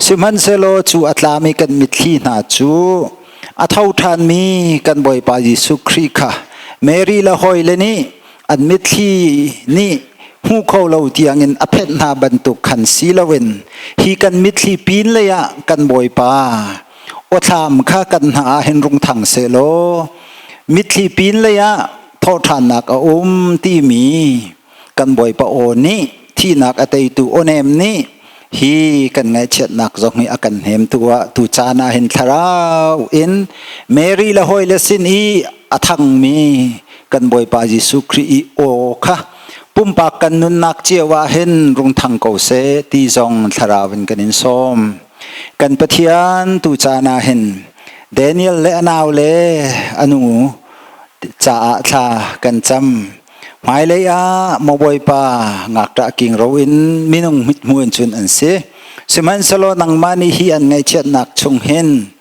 [SPEAKER 10] Sihmanhsehlaw cu a tlami kan mitthli hna cu a tho ṭhanmi kan Bawipa Jesuh Khrih kha Mary le hawile nih an mitthli nih hmu kho lo tiangin a phenh hna bantuk khan si loin hi kan mitthli pin lei ah kan Bawipa awthlam kha kan hna ah hin rung thang sehlaw mitthli pin lei ah thawhṭhannak a um timi kan Bawipa aw nih thihnak a teitu awnem nih hi kan ngaihchiatnak zong hi a kan hnemtu ah tu caan ah hin thlarau in Mary le hawile sin i a thangmi kan Bawipa Jesuh Khrih i aw kha pumpak kan nunnak cio ah hin rung thang ko seh ti zong thlarau in kan in sawm. Kan Pathian tu caan ah hin Daniel le a nau le a nu caah thla kan cam. Hmailei ah maw Bawipa ngakṭah kingro in minung mithmuh in cun an si. Sihmanhsehlaw nangmah nih hi an ngaihchiatnak chung hin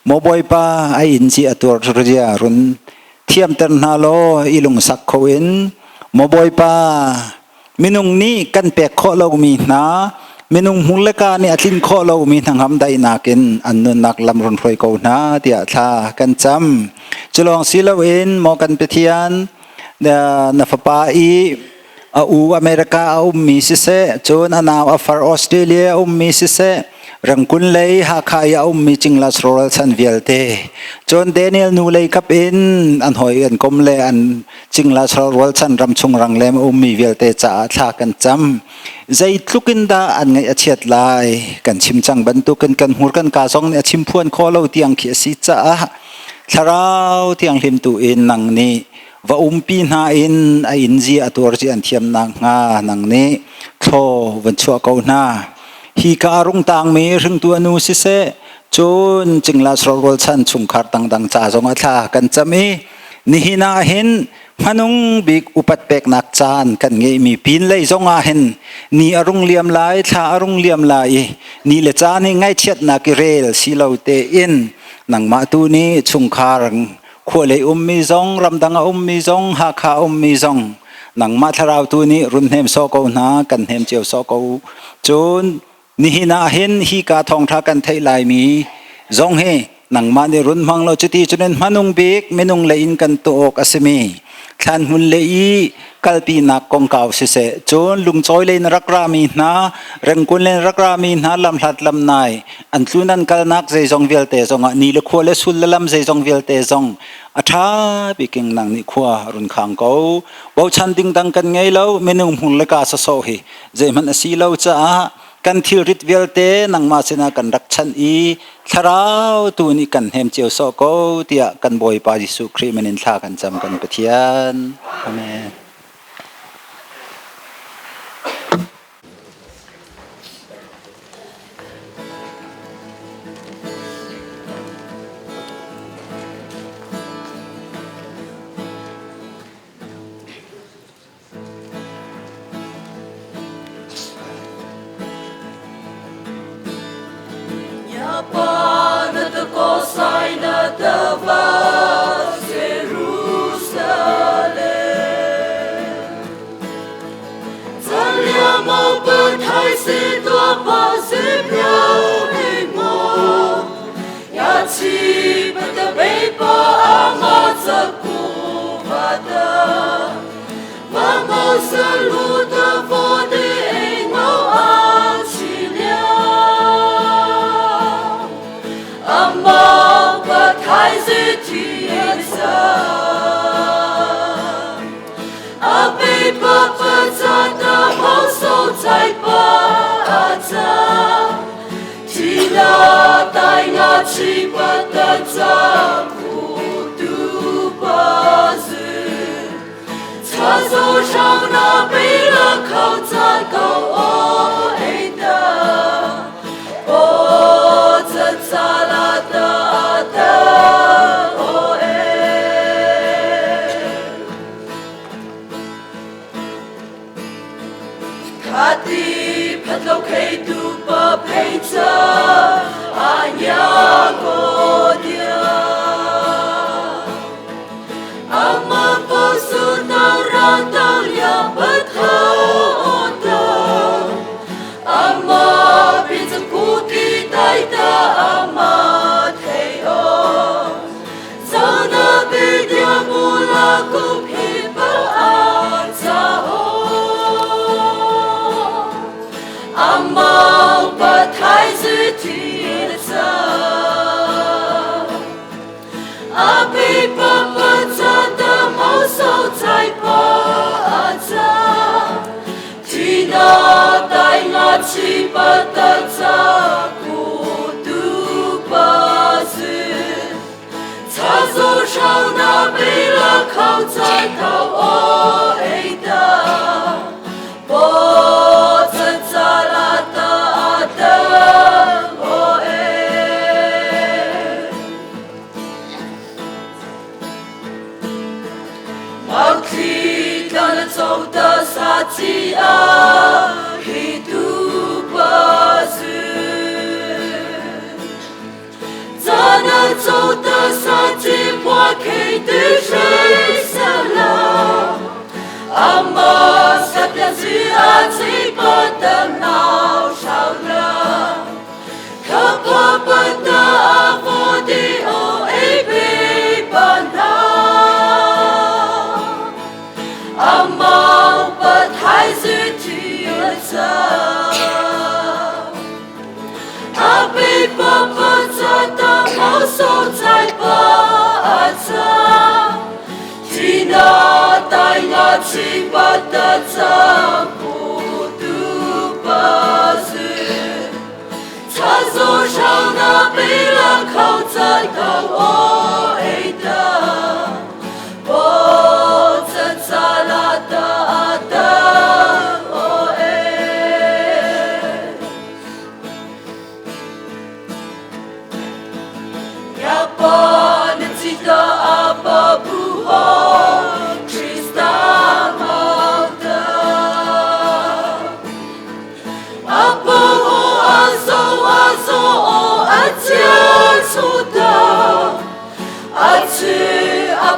[SPEAKER 10] maw Bawipa a inn ci a tuar ria run thiamter hna law i lungsak kho in maw Bawipa Minung nih kan pek khawh lomi hna, minung hmur le kaa nih a tlinh khawh lomi hnangam daihnak in an nunnak lam run hruai ko hna tiah thla kan cam. Culawng si loin maw kan Pathian na fapa i a u America a ummi siseh, cun a nau a far Australia a ummi siseh, Rangkun lei Hakha i a ummi Cinglas rawlral chan vialte, cun Daniel nu lei kap in an hawi an kom le an Cingla rualchan ramchung ranglem a ummi vialte caah thla kan cam. Zeitluk in dah an ngaih a chiat lai? Kan chim cang bantukin kan hmur kan kaa zong nih a chim phuan khawh lo tiang khi a si caah thlarau thianghlim tu in nang nih va umpi hna in a in zia a tuar zia an thiam nak hnga nang nih thlaw van chuah ko hna. Hi ka a rung tangmi hringtu a nu siseh, Cun Cingla Rualchan chungkhar dangdang ca zong ah thla kan cam i nihin ah hin hmanung bik upat peknak caan kan ngeihmi pin lei zong ah hin ni a rung liam lai thla a rung liam lai i ni le caan hi ngaihchiatnak i rel si lo tein nangmah tu nih chungkhar khua lei ummi zong ramdang a ummi zong Hakha ummi zong nangmah thlarau tu nih run hnem sawh ko hna kan hnem cio sawh ko cun Nihin ah hin hika thawngṭha kan theih laimi zong hi nangmah nih run hmang law cuti cunin hmanung bik minung lei in kan tuah awk a simi thlan hmun le i kalpinak kongkau siseh cun lungcawi lei na rak rami hna rengkun lei na rak rami hna lamhlat lamnai an tlun an kalnak zeizong vialte zongah ni le khua le sul le lam zeizong vialte zong a ṭha biking nang nih khua run khang ko bochan ding dang kan ngei lo minung hmur le ka sawsawh hi zeihmanh a si lo caah kan thilrit vialte nangmah sinah kan rak chanh i thlarau tu nih kan hnem cio sawh ko tiah kan Bawipa Jesuh Khrih min in thla kan cam kan Pathian. Amen.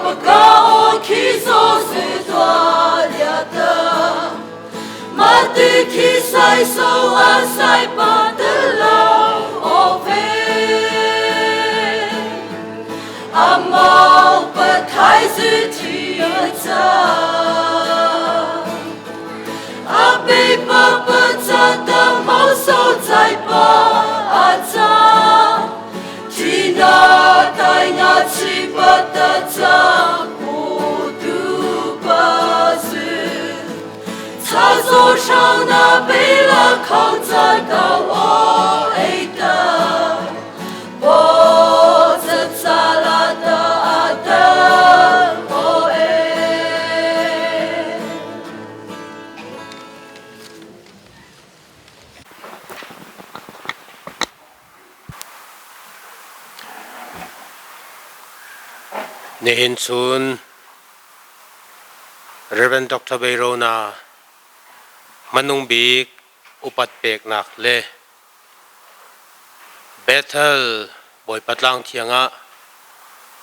[SPEAKER 11] 不高起所是大了的，马蒂起塞苏阿塞巴的老奥菲，阿毛不太是提尔阿贝巴不扎的毛手在巴阿扎，提那带那七巴的扎不杜巴斯，擦左上那贝拉康扎到我爱的，波子扎拉的阿的哦哎。
[SPEAKER 12] Nihin chun Reverend Dr. Bayrona hmanung bik upat peknak le Bethel Bawipa tlang thiang ah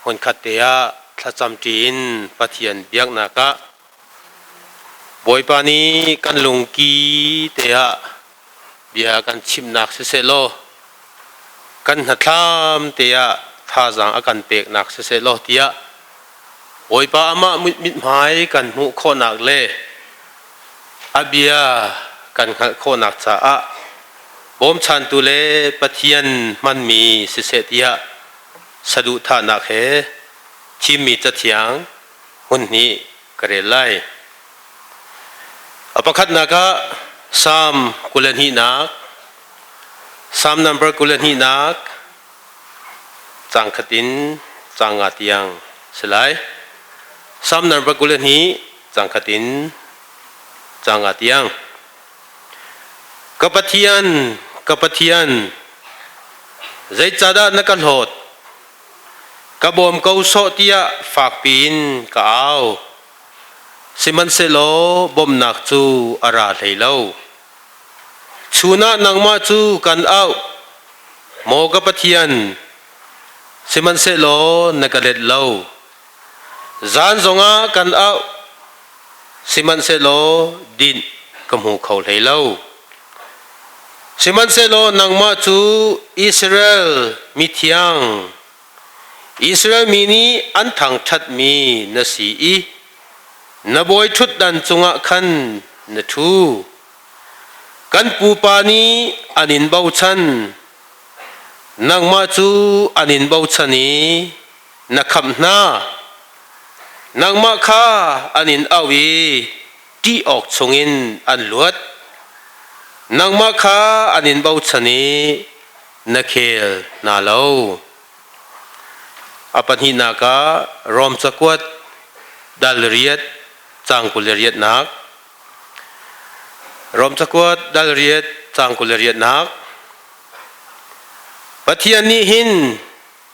[SPEAKER 12] hmunkhat te ah thlacam ṭi in Pathian biaknak ah Bawipa nih kan lungki te ah bia kan chimnak siseh law kan hnathlam te ah thazaang a kan peknak siseh law tiah Bawipa amah mithmai kan hmuh khawhnak le a bia kan hngalh khawhnak caah bawmchantu le Pathian hmanmi siseh tiah saduhthahnak he thimmi cathiang hmun hnih ka rel lai. A pakhatnak ah Psalm 22nak, Psalm number 22nak, caang khat in caang nga tiang si lai. Psalm number 22 caang khat in caang nga tiang. Ka Pathian, ka Pathian, zeicahdah na ka hlawt? Ka bawm ko sawh tiah fakpi in ka au. Sihmanhsehlaw bawmhnak cu a ra hlei lo. Chun ah nangmah cu kan auh, maw ka Pathian, sihmanhsehlaw na ka let lo. Zan zongah kan auh, sihmanhsehlaw dinh ka hmu kho hlei lo. Sihmanhsehlaw nangmah cu Israel mithiang, Israel mi nih an thangṭhatmi na si i na bawi ṭhutdan cungah khan na ṭhu. Kan pupa nih an in bochan, nangmah cu an in bochan i na khamh hna. Nangmah kha an in auh i ṭih awk chungin an luat. Nangmah kha an in bochan i na khel hna lo. A pahnihnak ah Rom cakuat dal riat caang 28nak. Rom cakuat dal riat caang 28nak. Pathian nih hin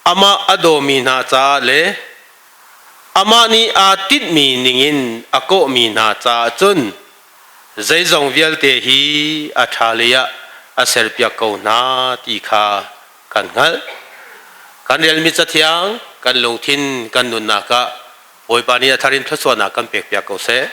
[SPEAKER 12] amah a dawmi hna caah le amah nih aa tinhmi ningin a kawhmi hna caah cun zeizong vialte hi a ṭha lei ah a serpiak ko hna ti kha kan hngalh. Kan relmi cathiang kan lungthin kan nunnak ah Bawipa nih a thar in thluachuahnak kan pekpiak ko seh.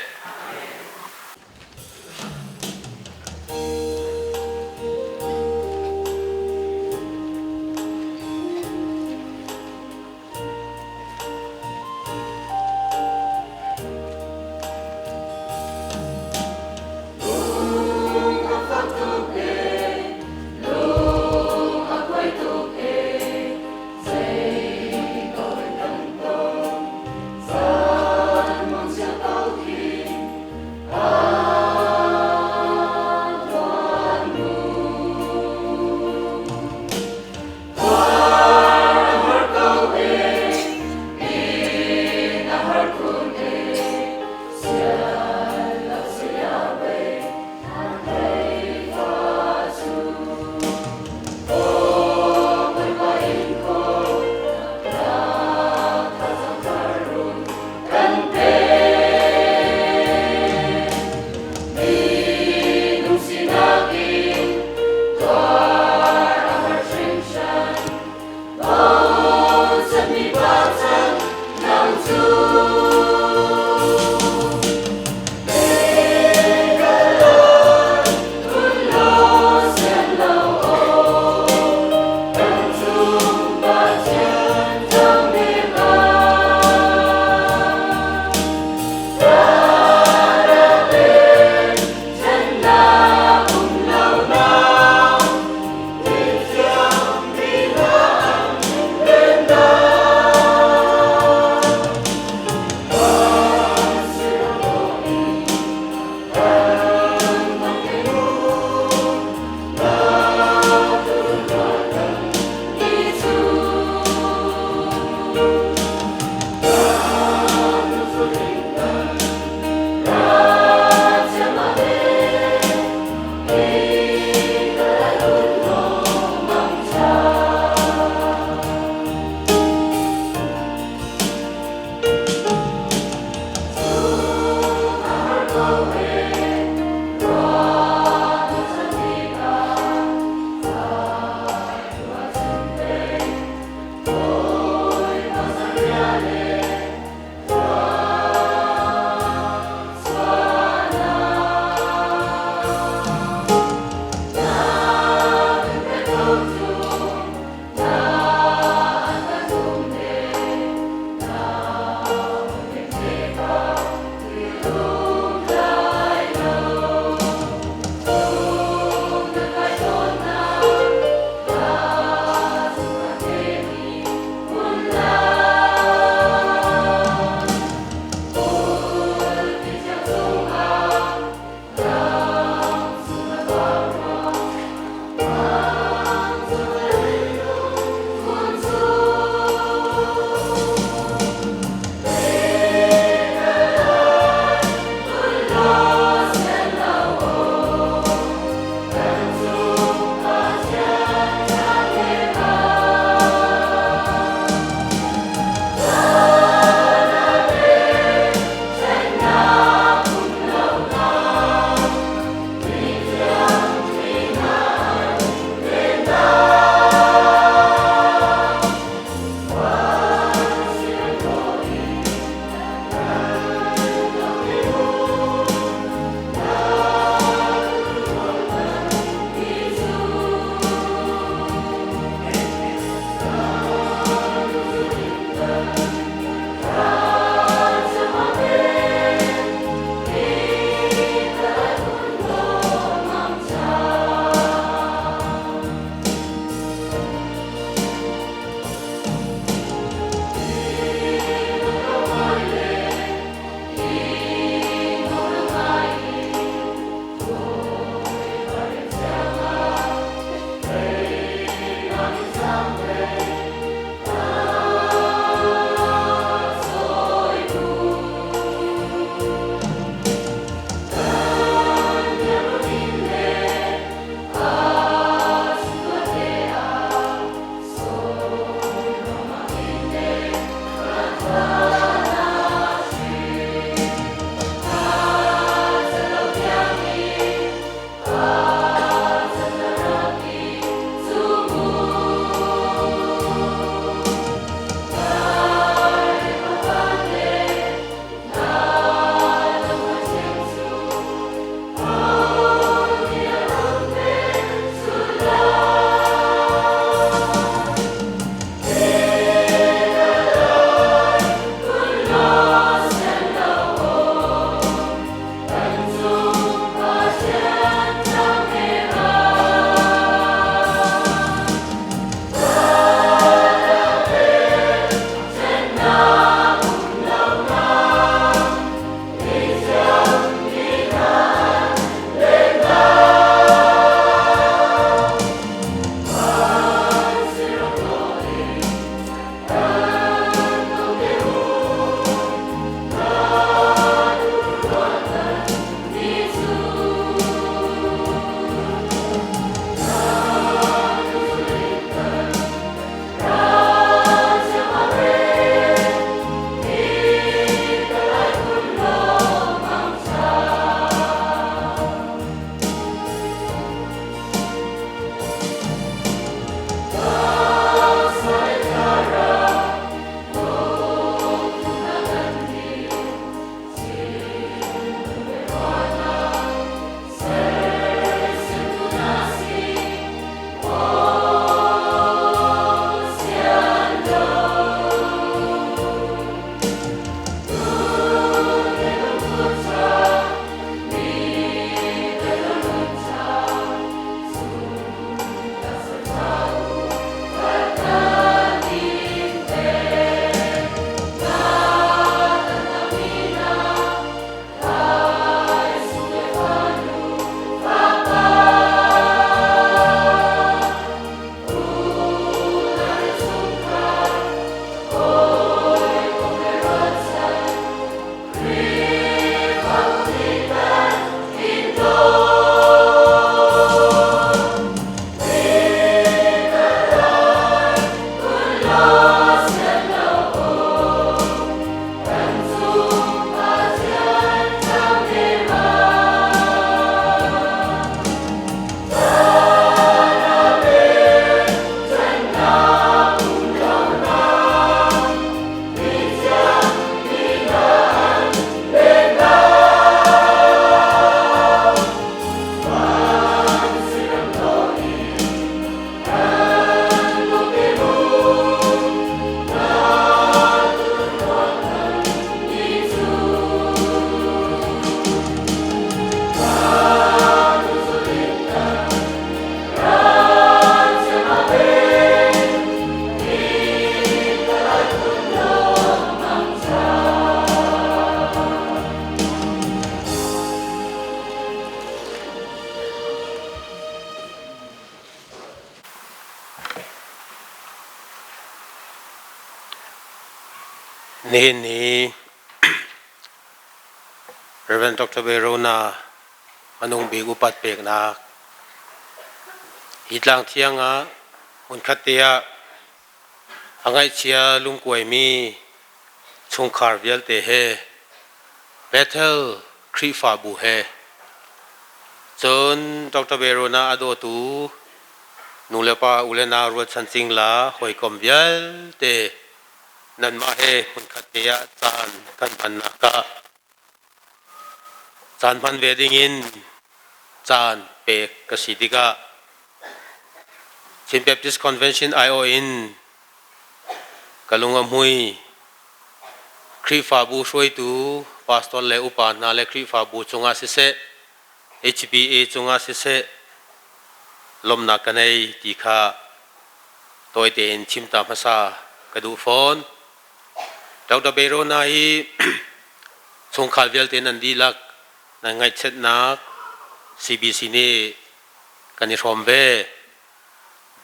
[SPEAKER 12] Nihin ni Rev. Dr. Verona manung bik upat peknak hi tlang thiang ah hmunkhat te ah a ngaihchia lungkuaimi chungkhar vialte he Bethel Khrihfabu he cun Dr. Verona a dawtu nulepa u le nau rualchan cingla hawikom vialte nanmah he hmunkhat te ah caan kan hmannak ah caan hman ve dingin caan pek ka si tikah Chin Baptist Convention aiawh in ka lung a hmui. Khrihfabu hruaitu pastor le upa hna le Khrihfabu cungah siseh, HBA cungah siseh lawmhnak ka nei ti kha tawi tein chim ta hmasa ka duh fawn. Dr. Berona hi chungkhar vialte nan dihlak nan ngaihchiatnak CBC nih kan i hrawm ve.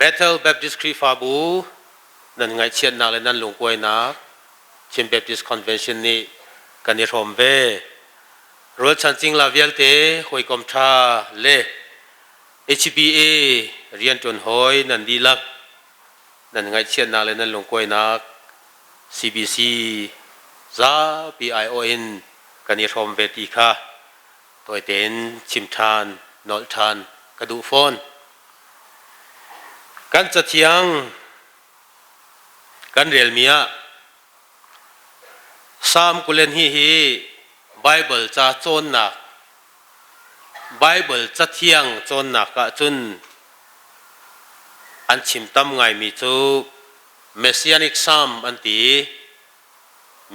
[SPEAKER 12] Bethel Baptist Khrihfabu nan ngaihchiatnak le nan lungkuainak Chin Baptist Convention nih kan i hrawm ve. Rualchan cingla vialte hawikom ṭha le HBA rianṭuan hawi nan dihlak nan ngaihchiatnak le nan lungkuainak CBC zapi aiawh in kan i hrawm ve ti kha tawi tein chim ṭhan, nolh ṭhan ka duh fawn. Kan cathiang kan relmi ah Salm 22 hi Baibal ca cawnnak Baibal cathiang cawnnak ah cun an chim tam ngaimi cu Messianic Psalm an ti i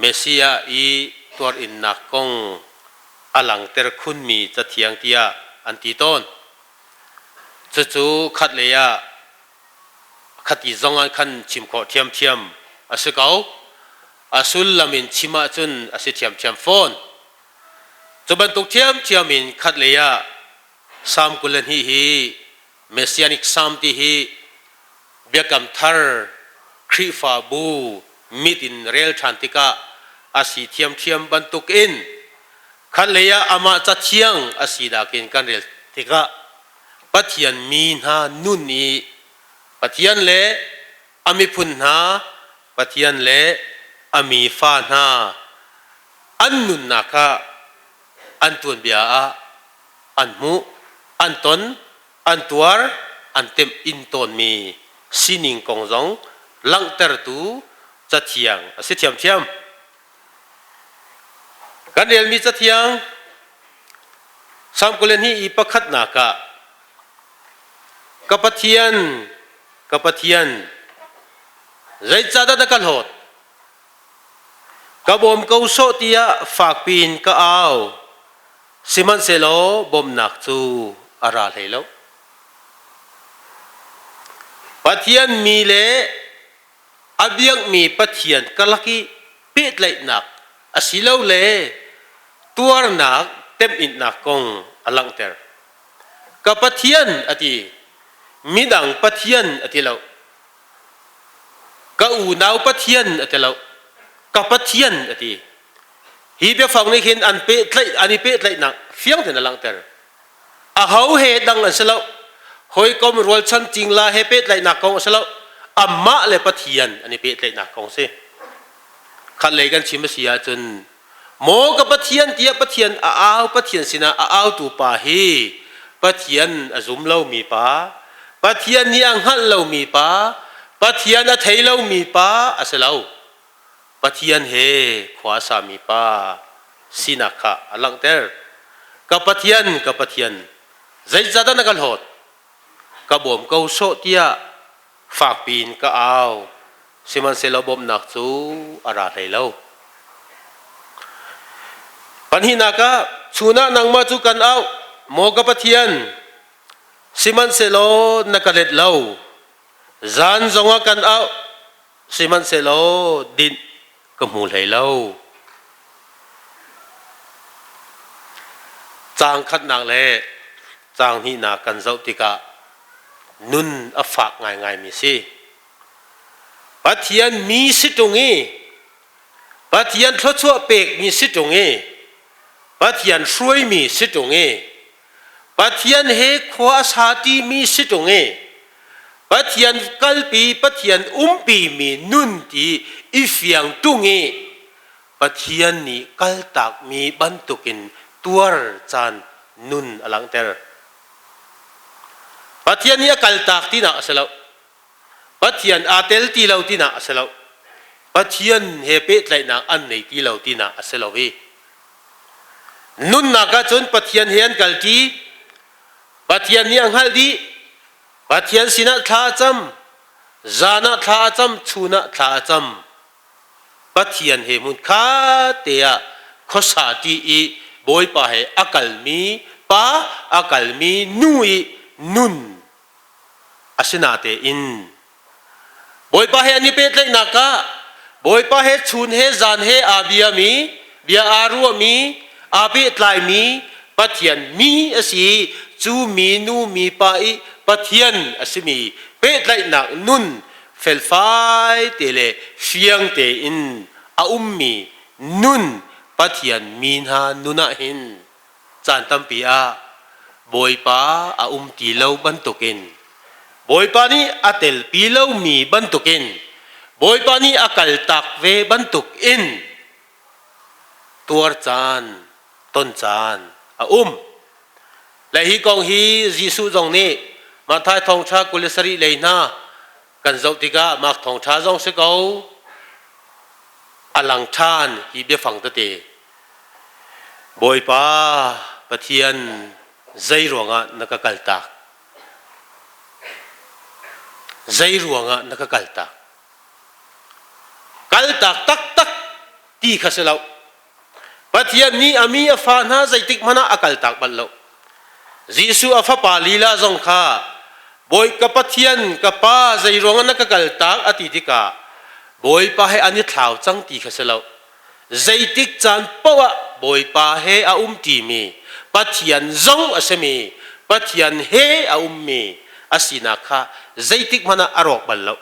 [SPEAKER 12] Messiah i tuarinnak kong a langhter khunmi cathiang tiah an ti tawn. Cucu khatlei ah khati zong ah khan chim khawh ṭhiamṭhiam a si ko. A sullam in chim ahcun a si ṭhiamṭhiam fawn. Cu bantuk ṭhiamṭhiam in khatlei ah Salm 22 hi Messianic Psalm ti hi Biakam Thar Khrihfabu mit in rel ṭhan tikah a si thiamṭhiam bantukin khatlei ah amah cathiang a si nakin kan rel tikah Pathian mi hna nun i Pathian le a miphun hna Pathian le a mi fa hna an nunnak ah an tuanbia ah an hmuh an ton an tuar an temh in tawnmi sining kong zong langhtertu cathiang a si thiamthiam. Kan relmi cathiang Salm 22 i pakhatnak ah Ka Pathian, ka Pathian, zeicahdah na ka hlawt? Ka bawm ko sawh tiah fakpi in ka au. Sihmanhsehlaw bawmhnak cu a ra hlei lo. Pathian mi le a biakmi Pathian karlak i pehtlaihnak asilole tuarnak temhinnak kong a langhter. Ka Pathian a ti, midang Pathian a ti lo. Ka unau Pathian a ti lo. Ka Pathian a ti. Hi biafang nih hin an pehtlaih an i pehtlaihnak fiang tein a langhter. Aho he dang an si lo. Hawikom rualchan cingla he pehtlaihnak kong a si lo. Amah le Pathian an i pehtlaihnak kong a si. Khat lei kan chim a si ahcun maw ka Pathian tiah Pathian a au Pathian sinah a autu pa hi Pathian a zum lomi pa, Pathian nih a hngalh lomi pa, Pathian a thei lomi pa a si lo. Pathian he khua a sami pa sinak kha a langhter. Ka Pathian, ka Pathian, zeicahdah na ka hlawt? Ka bawm ko sawh tiah fakpi in ka au. Sihmanhsehlaw bawmhnak cu a ra hlei lo. Pahnihnak ah, chun ah nangmah cu kan auh, maw ka Pathian, sihmanhsehlaw na ka let lo. Zan zongah kan auh, sihmanhsehlaw dinh ka hmu hlei lo. Caang khatnak le caang hnihnak kan zoh tikah nun a fak ngaingaimi si. Pathian mi si ṭung i Pathian thluachuah pekmi si ṭung i Pathian hruaimi si ṭung i Pathian he khua a sa ṭimi si ṭung i Pathian kalpi Pathian umpimi nun ti i fiang ṭung i Pathian nih kaltakmi bantukin tuar caan nun a langhter. Pathian nih a kaltak tinak a si lo. Pathian aa tel ti lo tinak a si lo. Pathian he pehtlaihnak an nei ti lo tinak a si lo i nunnak ahcun Pathian he an kalṭi, Pathian nih a hngalh dih, Pathian sinah thla a cam, zan ah thla a cam, chun ah thla a cam. Pathian he hmunkhat te ah khuasa ṭi i Bawipa he a kalmi pa, a kalmi nu i nun Asinatein Bawipa he an i pehtlaihnak ah Bawipa he chun he zan he aa biami, bia aa ruahmi, aa pehtlaimi Pathian mi a si. Cu mi nu mi pa i Pathian a simi pehtlaihnak nun felfai te le fiang tein a ummi nun Pathian mi hna nun ah hin Caan tampi ah Bawipa a um ti lo bantukin Bawipa nih a telpi lomi bantukin Bawipa nih a kaltak ve bantukin tuar caan, ton caan a um. Le hi kong hi Jesuh zong nih Matthai thawngṭha 27 lei hna kan zoh tikah Mark thawngṭha zong si ko a lang ṭhan hi biafang tete. Bawipa Pathian zei ruangah na ka kaltak? Zei ruangah na ka kaltak? Kaltak taktak ti kha si lo. Pathian nih a mi a fa hna zeitik hmanh ah a kaltak bal lo. Jesuh a fapa lila zong kha Bawi ka Pathian ka Pa zei ruangah na ka kaltak a ti tikah Bawipa he an i thlau cang ti kha si lo. Zeitik caan paoh ah Bawipa he a um ṭimi Pathian zong a simi Pathian he a ummi a sinak kha zeitik hmanh ah a rawk bal lo.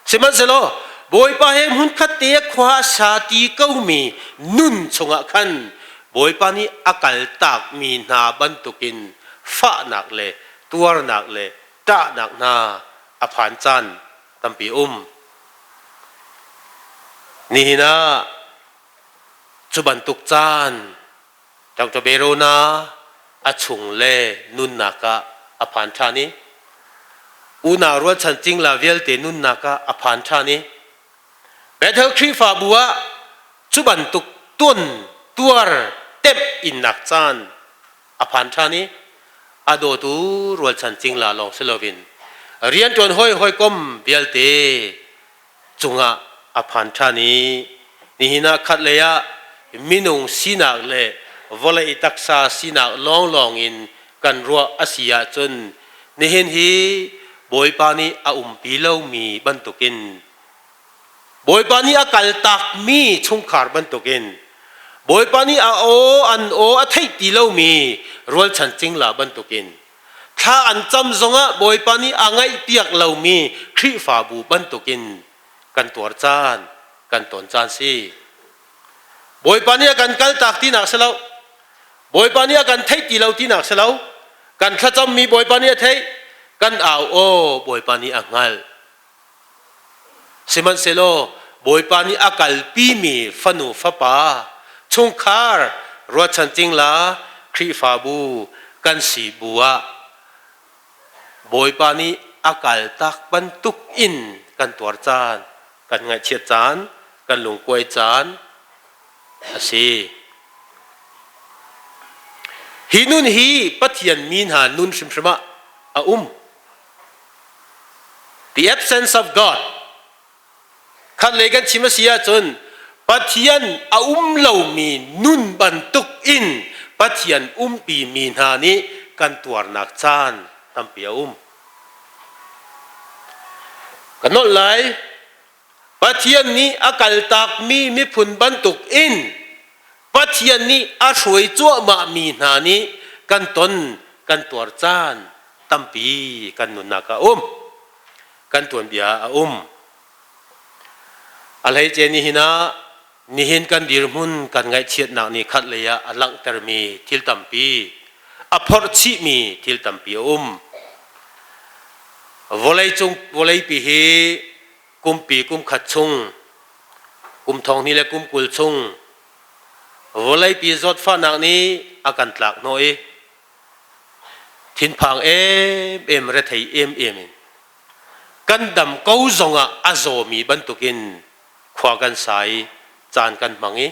[SPEAKER 12] Sihmanhsehlaw Bawipa he hmunkhat te khua a sa ti komi nun chungah khan Bawipa nih a kaltakmi hna bantukin fahnak le tuarnak le ṭahnak hna a phan caan tampi um. Nihin ah cu bantuk caan Dr. Berona a chung le nunnak ah a phan ṭhan i unau rualchan cingla vialte nunnak ah a phan ṭhan i Bethel Khrihfabu ah cu bantuk tuan tuar temh innak caan a phan ṭhan i a dawtu rualchan cingla lawng si loin rianṭuan hawi hawikom vialte cungah a phan ṭhan i nihin ah khatlei ah minung sinak le vawlei taksa sinak lawnglawng in kan ruah a si ahcun nihin hi Bawipa nih a umpi lomi bantukin Bawipa nih a kaltakmi chungkhar bantukin Bawipa nih a aw an aw a theih ti lomi rualchan cingla bantukin thla an cam zongah Bawipa nih a ngaihpiak lomi Khrihfabu bantukin kan tuar caan kan ton caan si. Bawipa nih a kan kaltak tinak si lo. Bawipa nih a kan theih ti lo tinak si lo. Kan thlacammi Bawipa nih a theih. Kan au aw Bawipa nih a hngalh. Sihmanhsehlaw Bawipa nih a kalpimi fanu fapa chungkhar ruahchan cingla Khrihfabu kan si bu ah Bawipa nih a kaltak bantuk in kan tuar caan, kan ngaihchiat caan, kan lungkuai caan a si. Hi nun hi Pathian mi hna nun hrimhrim ah a um. The absence of God. Khat lei kan chim a si ahcun Pathian a um lomi nun bantuk in Pathian umpi mi hna nih kan tuarnak caan tampi a um. Ka nolh lai. Pathian nih a kaltakmi miphun bantuk in Pathian nih a hruai cuahmahmi hna nih kan ton kan tuar caan tampi kan nunnak ah a um. Kan tuanbia ah a um. A hleice nihin ah. Nihin kan dirhmun kan ngaihchiatnak nih khat lei ah a langhtermi thil tampi, a phorh chihmi thil tampi a um. Vawleicung vawleipi hi kumpi kum khat chung, kum thong hnih le kum 20 chung vawleipi zawtfahnak nih a kan tlak hnawh i thinphang emem rethei emem in kan dam ko zongah a zawmi bantukin khua kan sa i caan kan hmang i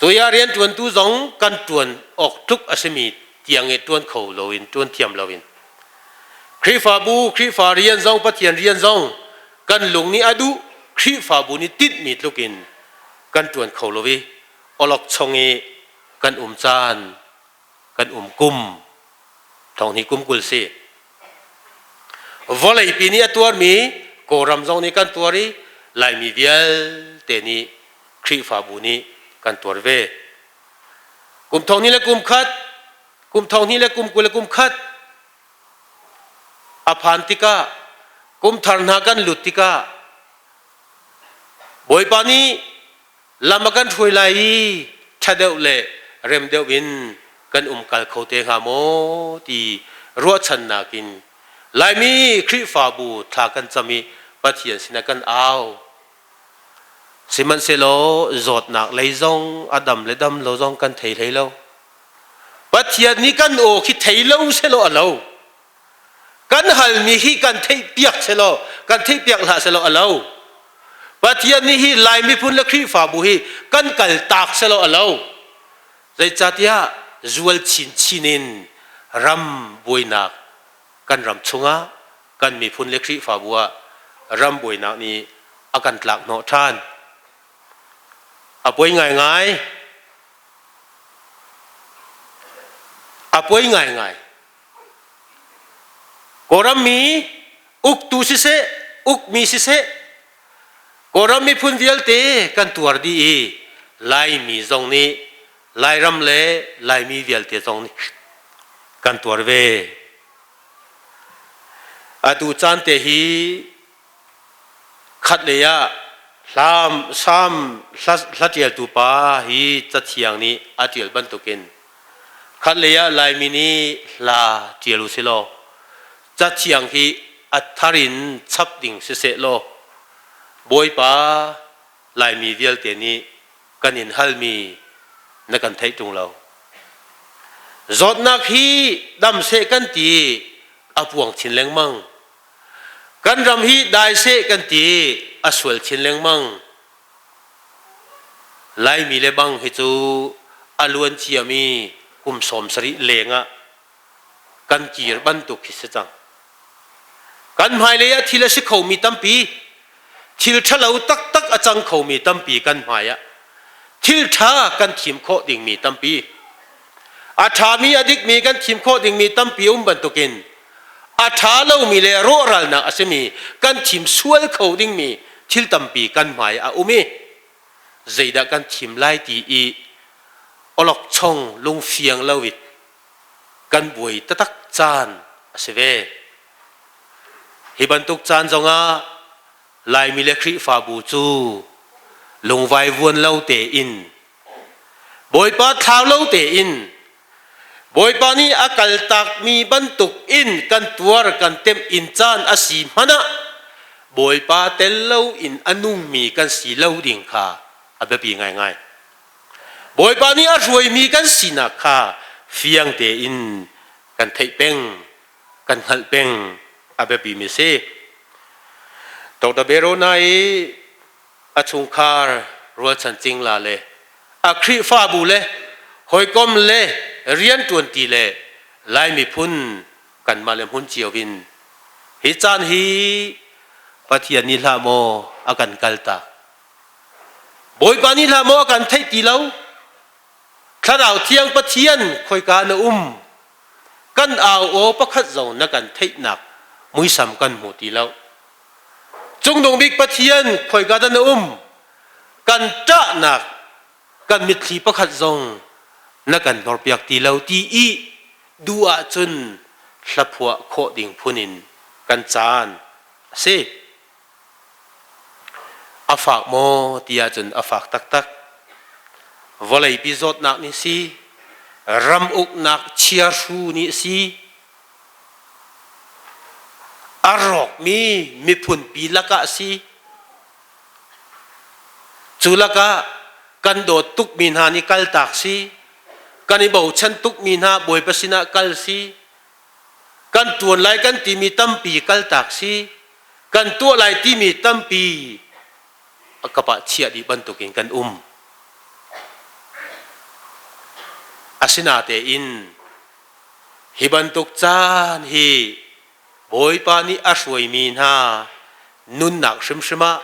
[SPEAKER 12] tuya rianṭuantu zong kan ṭuan awk tluk a simi tiang i ṭuan kho loin ṭuan thiam loin Khrihfabu Khrihfa rian zong Pathian rian zong kan lung nih a duh Khrihfabu nih tinhmi tluk in kan ṭuan kho lo i awlokchong i kan um caan kan um kum thong hi kum 20 si vawleipi nih a tuarmi Kawlram zong nih kan tuar i Laimi vialte nih Khrihfabu nih kan tuar ve. Kum thong hnih le kum khat, kum thong hnih le kum 20 le kum khat a phan tikah kum thar hna kan lut tikah Bawipa nih lam a kan hruai lai i ṭha deuh le rem deuh in kan umkal kho te hnga maw ti ruahchannak in Laimi Khrihfabu thla kan cam i Pathian sinah kan au. Sihmanhsehlaw zawtnak lei zong a dam le dam lo zong kan thei hlei lo. Pathian nih kan aw khi thei lo selaw a lo. Kan halmi hi kan theihpiak selaw, kan theihpiak hlah selaw a lo. Pathian nih hi Lai miphun le Khrihfabu hi kan kal tak selaw a lo. Zeicahtiah zual chinchin in ram buainak kan ram chungah kan miphun le Khrihfabu ah ram buainak nih a kan tlak hnawh ṭhan. A poi ngaingai. A poi ngaingai. Kawlram mi uktu siseh, ukmi siseh, Kawlram miphun vialte kan tuar dih i Laimi zong nih Lairam le Laimi vialte zong nih kan tuar ve. Atu caan te hi Khat lei ah hlam Salm hla ṭialtu pa hi Cathiang nih a ṭial bantukin khat lei ah Laimi nih hla ṭial u silaw Cathiang hi a thar in chap ding siseh law Bawipa Laimi vialte nih kan in halmi na kan theih ṭung lo. Zawtnak hi dam seh kan ti a puang chin lengmang. Kan ram hi dai seh kan ti a sual chin lengmang. Laimi le bang hi cu a luan ciami kum 70 leng ah kan kir bantuk khi si cang. Kan hmailei ah thil a si khomi tampi, thil ṭhalo taktak a cang khomi tampi kan hmai ah thil ṭha kan thim khawh dingmi tampi. A ṭhami a dikmi kan thim khawh dingmi tampi um bantukin a ṭha lomi le rawhralnak a simi kan thim sual kho dingmi thil tampi kan hmai a um i zeidah kan thim lai ti i awlokchong lungfiang lo in kan buai taktak caan a si ve. Hi bantuk caan zongah Laimi le Khrihfabu cu lungvai vuan lo tein Bawipa thlau lo tein Bawipa nih a kaltakmi bantuk in kan tuar kan temh in caan a si hmanh ah Bawipa tel lo in a nungmi kan si lo ding kha a biapi ngaingai. Bawipa nih a hruaimi kan sinak kha fiang tein kan theih peng, kan hngalh peng a biapimi a si. Dr. Berona i a chungkhar rualchan cingla le a Khrihfabu le hawikom le rianṭuanti le Lai miphun kanmah le hmun cio in hi caan hi Pathian nih hlah maw a kan kaltak Bawipa nih hlah maw a kan theih ti lo Thlarau Thiang Pathian khoika na um kan au aw pakhat zong na kan theihnak muisam kan hmu ti lo Cungnung bik Pathian khoika dah na um? Kan ṭahnak kan mitthli pakhat zong na kan hnorpiak ti lo ti i duh ahcun hlaphuah khawh ding phun in kan caan a si. A fak maw ti ahcun a fak taktak. Vawleipi zawtnak nih si, ram uknak chiahru nih si, a rawkmi miphunpi lakah si, cu lakah kan dawt tukmi hna nih kaltak si, kan i bochan tukmi hna Bawipa sinah kal si, kan ṭuan lai kan timi tampi kaltak si, kan tuah lai timi tampi a kap ah chiah dih bantukin kan um. Asinatein hi bantuk caan hi Bawipa nih a hruaimi hna nunnak hrimhrim ah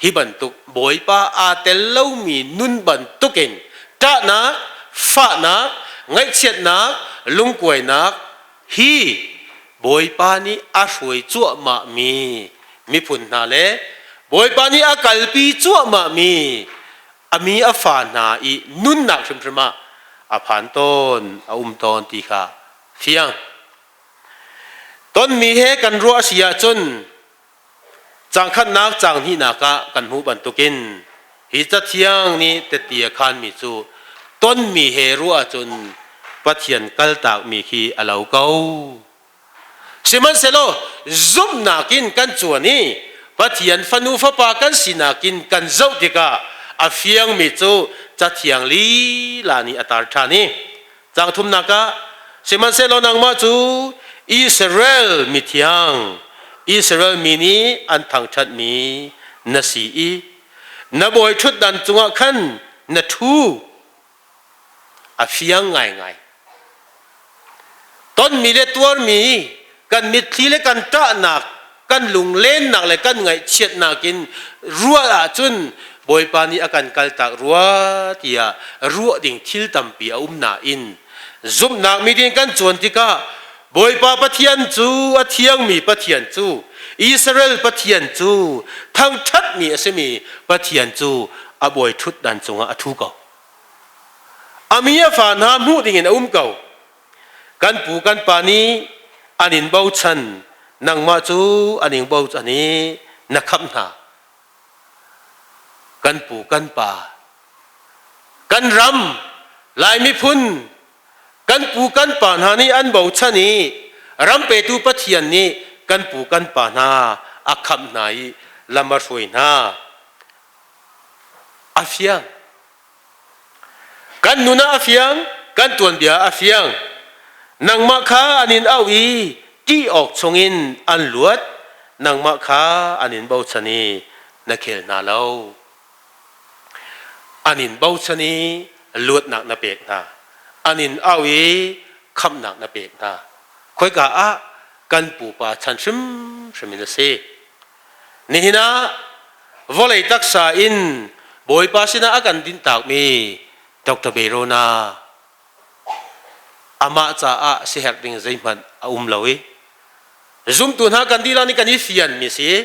[SPEAKER 12] hi bantuk Bawipa aa tel lomi nun bantukin ṭahnak, fahnak, ngaihchiatnak, lungkuainak hi Bawipa nih a hruai cuahmahmi miphun hna le Bawipa nih a kalpi cuahmahmi a mi a fa hna i nunnak hrimhrim ah a phan tawn, a um tawn ti kha fiang. Tonmi he kan ruah a si ahcun Cangkhatnak caang hnihnak ah kan hmuh bantukin hi cathiang nih tette a khaanmi cu tonmi he ruah ahcun Pathian kaltakmi khi a lo ko. Sihmanhsehlaw zumhnak in kan cuan i Pathian fanu fapa kan sinak in kan zoh tikah a fiangmi cu cathiang lila nih a tar ṭhan i Caang thumnak ah sihmanhsehlaw nangmah cu Israel mithiang Israel mi nih an thangṭhatmi na si i na bawi ṭhutdan cungah khan na ṭhu. A fiang ngaingai. Tonmi le tuarmi kan mitthli le kan ṭahnak kan lunglennak le kan ngaihchiatnak in ruah ahcun Bawipa nih a kan kaltak rua tiah ruah ding thil tampi a um nain zumhnak miding kan cuan tikah Bawipa Pathian cu a thiangmi Pathian cu Israel Pathian cu thangṭhatmi a simi Pathian cu a bawi ṭhutdan cungah a ṭhu ko. A mi a fa hna hmuh dingin a um ko. Kan pu kan pa nih an in bochan, nangmah cu an in bochan i na khamh hna. Kan pu kan pa, kan ram, Lai miphun, kan pu kan pa hna nih an bochan i ram petu Pathian nih kan pu kan pa hna a khamh hna i lam a hruai hna. A fiang. Kan nun ah a fiang, kan tuanbia ah a fiang. Nangmah kha an in auh i ṭih awk chungin an luat, nangmah kha an in bochan i na khel hna lo. An in bochan i luatnak na pek hna. An in auh i khamhnak na pek hna. Khoika ah kan pupa chan hrimhrim in a si. Nihin ah vawlei taksa in Bawipa sinah a kan dinhtakmi Dr. Berona amah caah siherh ding zeihmanh a um lo i zumtu hna kan dihlak nih kan i fianmi si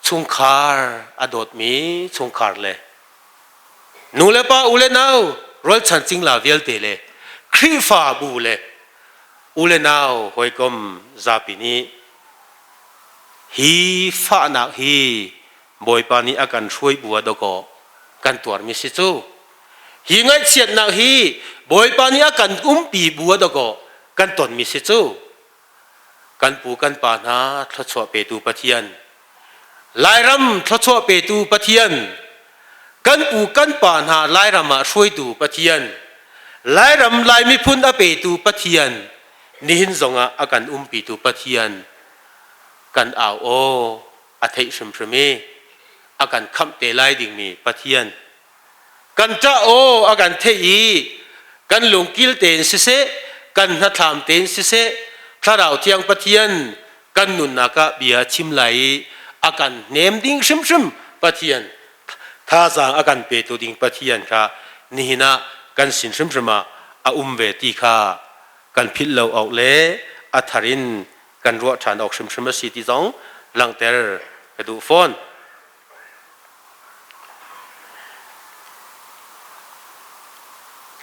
[SPEAKER 12] chungkhar a dawtmi chungkhar le nu le pa u le nau rualchan cingla vialte le Khrihfabu le u le nau hawikom zapi nih Hi fahnak hi Bawipa nih a kan hruai bu ah dawkaw kan tuarmi si cu. Hi ngaihchiatnak hi Bawipa nih a kan umpi bu ah dawkaw kan tonmi si cu. Kan pu kan pa hna thluachuah petu Pathian, Lairam thluachuah petu Pathian, kan pu kan pa hna Lairam ah hruaitu Pathian, Lairam Lai miphun a petu Pathian, nihin zongah a kan umpitu Pathian kan au aw a theih hrimhrim i a kan khamh te lai dingmi Pathian kan ṭah aw a kan theih i kan lungkil tein siseh kan hnathlam tein siseh Thlarau Thiang Pathian kan nunnak ah bia chim lai i a kan hnem ding hrimhrim Pathian thazaang a kan petu ding Pathian kha nihin ah kan sin hrimhrim ah a um ve ti kha kan philh lo awk le a thar in kan ruah ṭhan awk hrimhrim a si ti zong langhter ka duh fawn.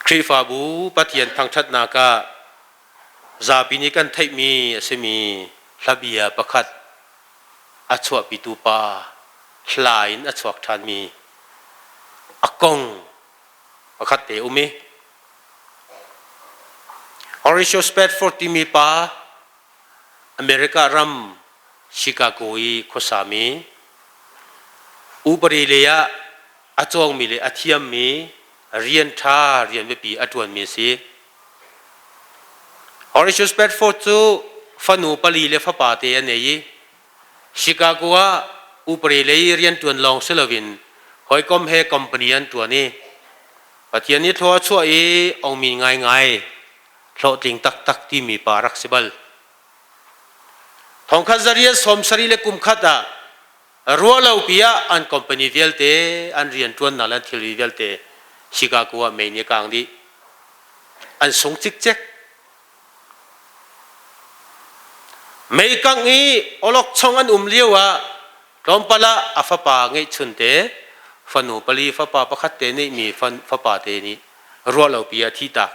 [SPEAKER 12] Khrihfabu Pathian thangṭhatnak ah zapi nih kan theihmi a simi hlabia pakhat a chuahpitu pa. Hla in a chuak ṭhanmi a kong pakhat te um i Horatio Spafford timi pa America ram Chicago i khuasami upadi lei ah a cawngmi le a thiammi rian ṭha rian biapi a ṭuanmi a si. Horatio Spafford cu fanu pali le fapa te a nei i Chicago ah upadi lei rianṭuan lawng si loin hawikom he company an ṭuan i Pathian nih thlua a chuah i ongmi ngaingai hlawhtling taktak timi pa rak si bal. Thongkhat zariat sawmsarih le kum khat ah ruahlopi ah an company vialte an rianṭuannak le an thilri vialte Chicago ah mei nih a kaang dih. An sung cikcek. Mei kangh i awlokchong an um lio ah tlawmpal ah a fapa ngeihchunte fanu pali fapa pakhat te neihmi fapa te nih ruahlopi ah thi tak.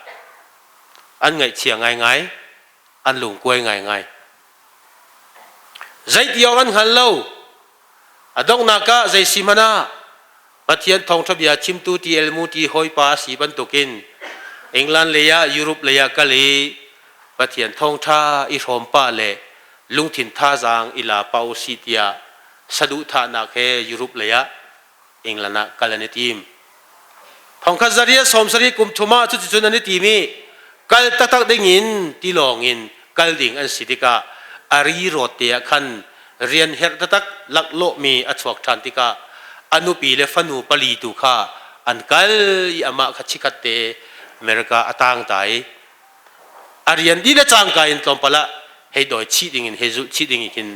[SPEAKER 12] An ngaihchia ngaingai, an lungkuai ngaingai. Zeiti awk an hngal lo. A donghnak ah zei si hmanh ah Pathian thawngṭha bia chimtu TL Moody hawipa a si bantukin England lei ah Europe lei ah kal i Pathian thawngṭha i hrawm pah le lungthin thazaang i la pah u sih tiah saduhthahnak he Europe lei ah England ah kal an i tim. Thongkhat zariat 70 kum thum ah cuticun an i tim i kal taktak ding in tilawng in kal ding an si tikah a ri rawt te ah khan rian herh taktak laklawhmi a chuak ṭhan tikah a nupi le fanu pali tu kha an kal i amah kha chikhat te America a tang ta i a rian dih le cangka in tlawmpal ah hei dawi chih ding in hei zulh chih ding in khin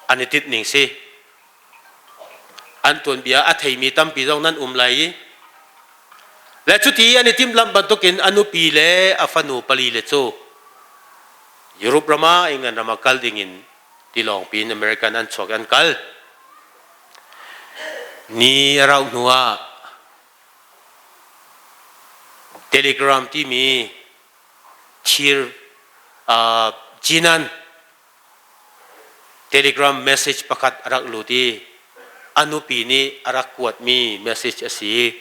[SPEAKER 12] an i tinh ning si. An tuanbia a theimi tampi zong nan um lai i le cuti an i timhlamh bantukin a nupi le a fanu pali le cu Europe ram ah England ram ah kal dingin tilawng piin American an chuak i an kal. Ni a rauh hnuah Telegram timi thir uh, jinan Telegram message pakhat a rak lut i a nupi nih a rak kuatmi message a si.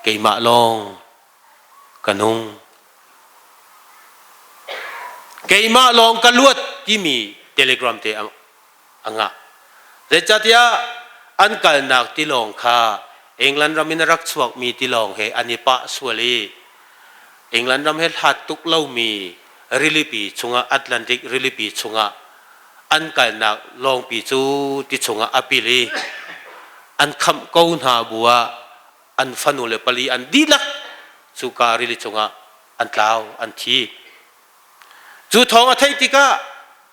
[SPEAKER 12] Keimah lawng ka nung. Keimah lawng ka luat timi telegram te a ngah. Zeicatiah an kalnak tilawng kha England ram in a rak chuakmi tilawng he an i pah sual i England ram he hlat tuk lomi rilipi chungah Atlantic rilipi chungah an kalnak lawngpi cu ti chungah a pil i an khamh ko hna bu ah an fanu le pali an dihlak cuka rili chungah an tlau an thi. Cu thawng a theih tikah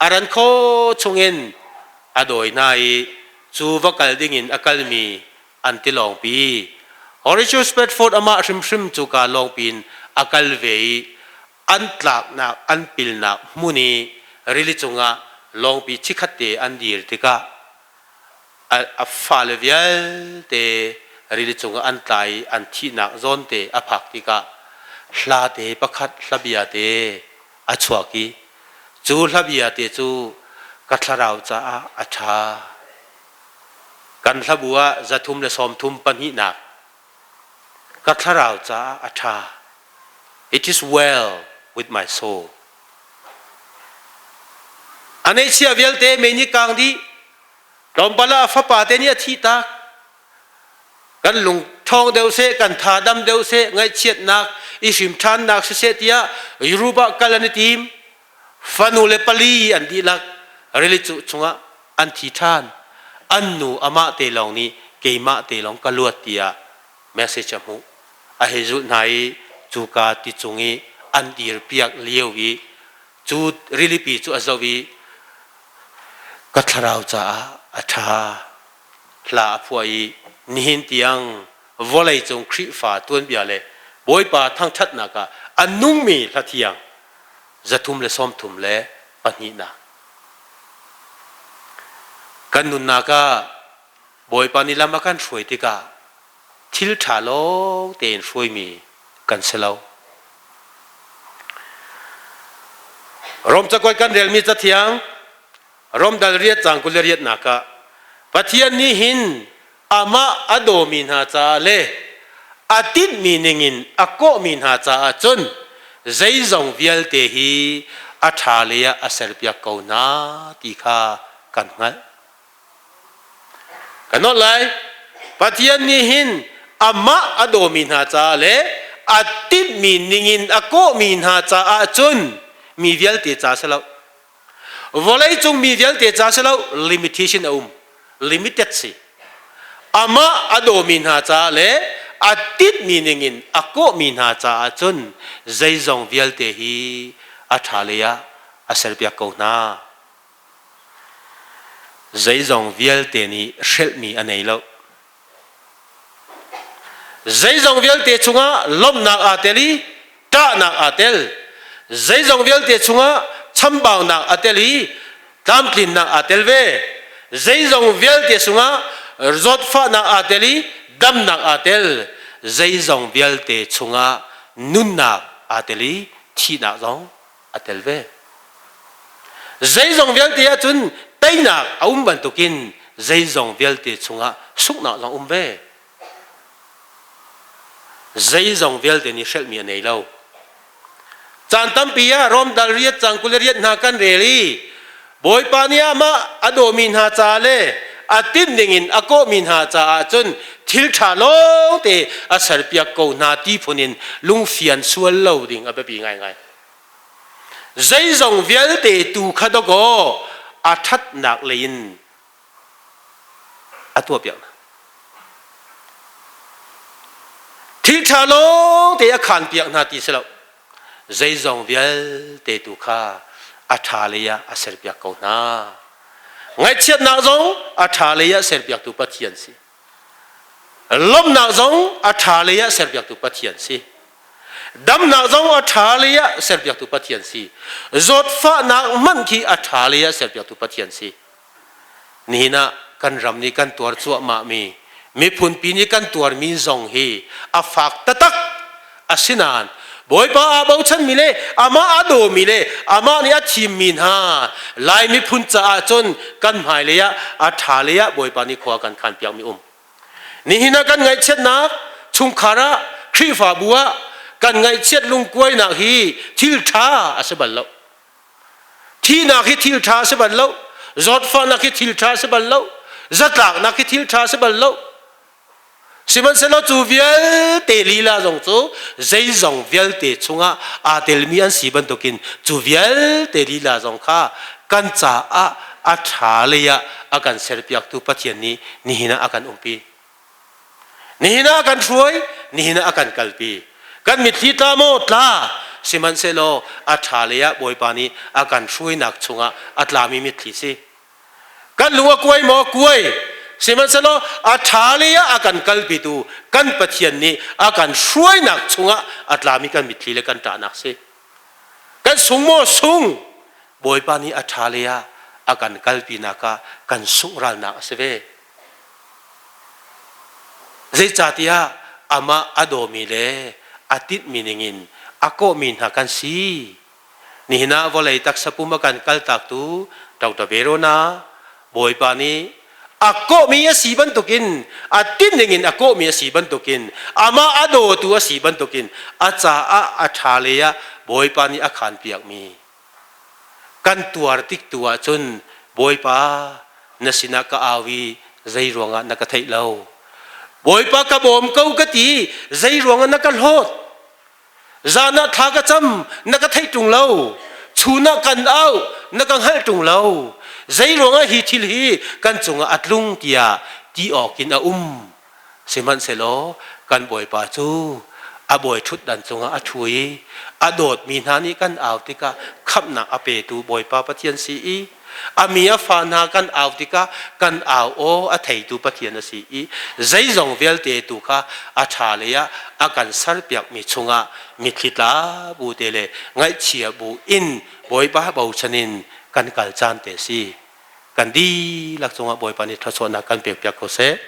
[SPEAKER 12] a ran kho chungin a dawi hna i cu va kal dingin a kalmi an tilawngpi. Horatio Spafford amah hrimhrim cuka lawngpi in a kal ve i an tlaknak an pilnak hmun i rili cungah lawngpi chikhatte an dir tikah a fale vialte rili cungah an tla i an thihnak zawnte a phak tikah hlate pakhat hlabia te a chuak i cu hlabia te cu ka thlarau caah a ṭha. Kan hlabu ah 332nak ka thlarau caah a ṭha. It is well with my soul. A neihchia vialte mei nih kaang dih. Tlawmpal ah a fapa te nih a thih tak. Kan lung ṭhawng deuh seh, kan tha dam deuh seh, ngaihchiatnak, i hrim ṭhannak siseh tiah Europe ah kal an i tim. Fanu le pali an dihlak rili cu chungah an thi ṭhan. An nu amah te lawng nih keimah te lawng ka luat tiah message a hmuh. A hei zulh hna i cuka ti cung i an dir piak lio i cu rilipi cu a zoh i ka thlarau caah a ṭha. Hla a phuah i nihin tiang vawleicung Khrihfa tuanbia le Bawipa thangṭhatnak ah a nungmi hla thiang 332nak. Kan nunnak ah Bawipa nih lam a kan hruai tikah thil ṭha lawng tein hruaimi kan si lo. Rom cakuat kan relmi cathiang Rom dal riat cang 28nak ah. Pathian nih hin amah a dawmi hna caah le a tinhmi ningin a kawhmi hna caah cun zeizong vialte hi a ṭha lei ah a serpiak ko hna ti kha kan hngalh. Kan nolh lai. Pathian nih hin amah a dawmi hna caah le a tinhmi ningin a kawhmi hna caah cun mi vialte ca si lo. Vawleicung mi vialte ca si lo limitation a um. Limited si. Amah a dawmi hna caah le a tinhmi ningin a kawhmi hna caah cun zeizong vialte hi a ṭha lei ah a serpiak ko hna. Zeizong vialte nih hrelhmi a nei lo. Zeizong vialte chungah lawmhnak aa tel i ṭahnak aa tel. Zeizong vialte chungah chambaunak aa tel i tlamtlinnak aa tel ve. Zeizong vialte chungah zawtfahnak aa tel i damnak aa tel. Zeizong vialte chungah nunnak aa tel i thihnak zong a tel ve. Zeizong vialte ahcun teinak a um bantukin zeizong vialte chungah sunghnak zong um ve. Zeizong vialte nih hrelhmi a nei lo. Caan tampi ah Rom dal riat cang kul riat hna kan rel i Bawipa nih amah a dawmi hna ca le a tinh dingin a kawhmi hna caah cun thil ṭha lawngte a serpiak ko hna ti phun in lungfian sual lo ding a biapi ngaingai. Zeizong vialte tu kha dawkaw a ṭhatnak lei in a tuahpiak hna. Thil ṭha lawngte a khaanpiak hna ti si lo. Zeizong vialte tu kha a ṭha lei ah a serpiak ko hna. Ngaihchiatnak zong a ṭha lei ah serpiaktu Pathian si. Lawmhnak zong a ṭha lei ah serpiaktu Pathian si. Damnak zong a ṭha lei ah serpiaktu Pathian si. Zawtfahnak hmanh khi a ṭha lei ah serpiaktu Pathian si. Nihin ah kan ram nih kan tuar cuahmahmi miphunpi nih kan tuarmi zong hi a fak taktak. Asinain Bawipa aa bochanmi le amah a dawmi le amah nih a thimmi hna Lai miphun caah cun kan hmailei ah a ṭha lei ah Bawipa nih khua kan khanpiakmi um. Nihin ah kan ngaihchiatnak chungkhar ah Khrihfabu ah kan ngaihchiat lungkuainak hi thil ṭha a si bal lo. Thihnak hi thil ṭha a si bal lo. Zawtfahnak hi thil ṭha a si bal lo. Zatlaknak hi thil ṭha a si bal lo. Sihmanhsehlaw cu vialte lila zong cu zeizong vialte chungah aa telmi an si bantukin cu vialte lila zong kha kan caah a ṭha lei ah a kan serpiaktu Pathian nih nihin ah a kan umpi. Nihin ah a kan hruai, nihin ah a kan kalpi. Kan mitthli tla maw? Tla. Sihmanhsehlaw a ṭha lei ah Bawipa nih a kan hruainak chungah a tlami mitthli si. Kan lung a kuai maw? Kuai. Sihmanhsehlaw a ṭha lei ah a kan kalpitu kan Pathian nih a kan hruainak chungah a tlami kan mitthli le kan ṭahnak si. Kan sung maw? Sung. Bawipa nih a ṭha lei ah a kan kalpinak ah kan sunghralnak a si ve. Zeicahtiah amah a dawmi le a tinhmi ningin a kawhmi hna kan si. Nihin ah vawlei taksa pum a kan kaltaktu Dr. Verona Bawipa nih a kawhmi a si bantukin a tinning in a kawhmi a si bantukin amah a dawtu a si bantukin a caah a ṭha lei ah Bawipa nih a khanpiakmi kan tuar tik tu ahcun Bawipa na sinah ka au i zei ruangah na ka theih lo Bawipa ka bawm ko ka ti zei ruangah na ka hlawt Zan ah thla ka cam, na ka theih ṭung lo. Chun ah kan au, na ka hngalh ṭung lo. Zei ruangah hi thil hi kan cungah a tlung tiah ti awkin a um. Sihmanhsehlaw kan Bawipa cu a bawi ṭhutdan cungah a ṭhu i a dawtmi hna nih kan au tikah khamhnak a petu Bawipa Pathian si i A mi a fa hna kan au tikah kan au aw a theitu Pathian a si i zeizong vialte tu kha a ṭha lei ah a kan serpiakmi chungah mitthli tla bu te le ngaihchia bu in Bawipa bochan in kan kal caan te si. Kan dihlak cungah Bawipa nih thluachuahnak kan pekpiak ko seh.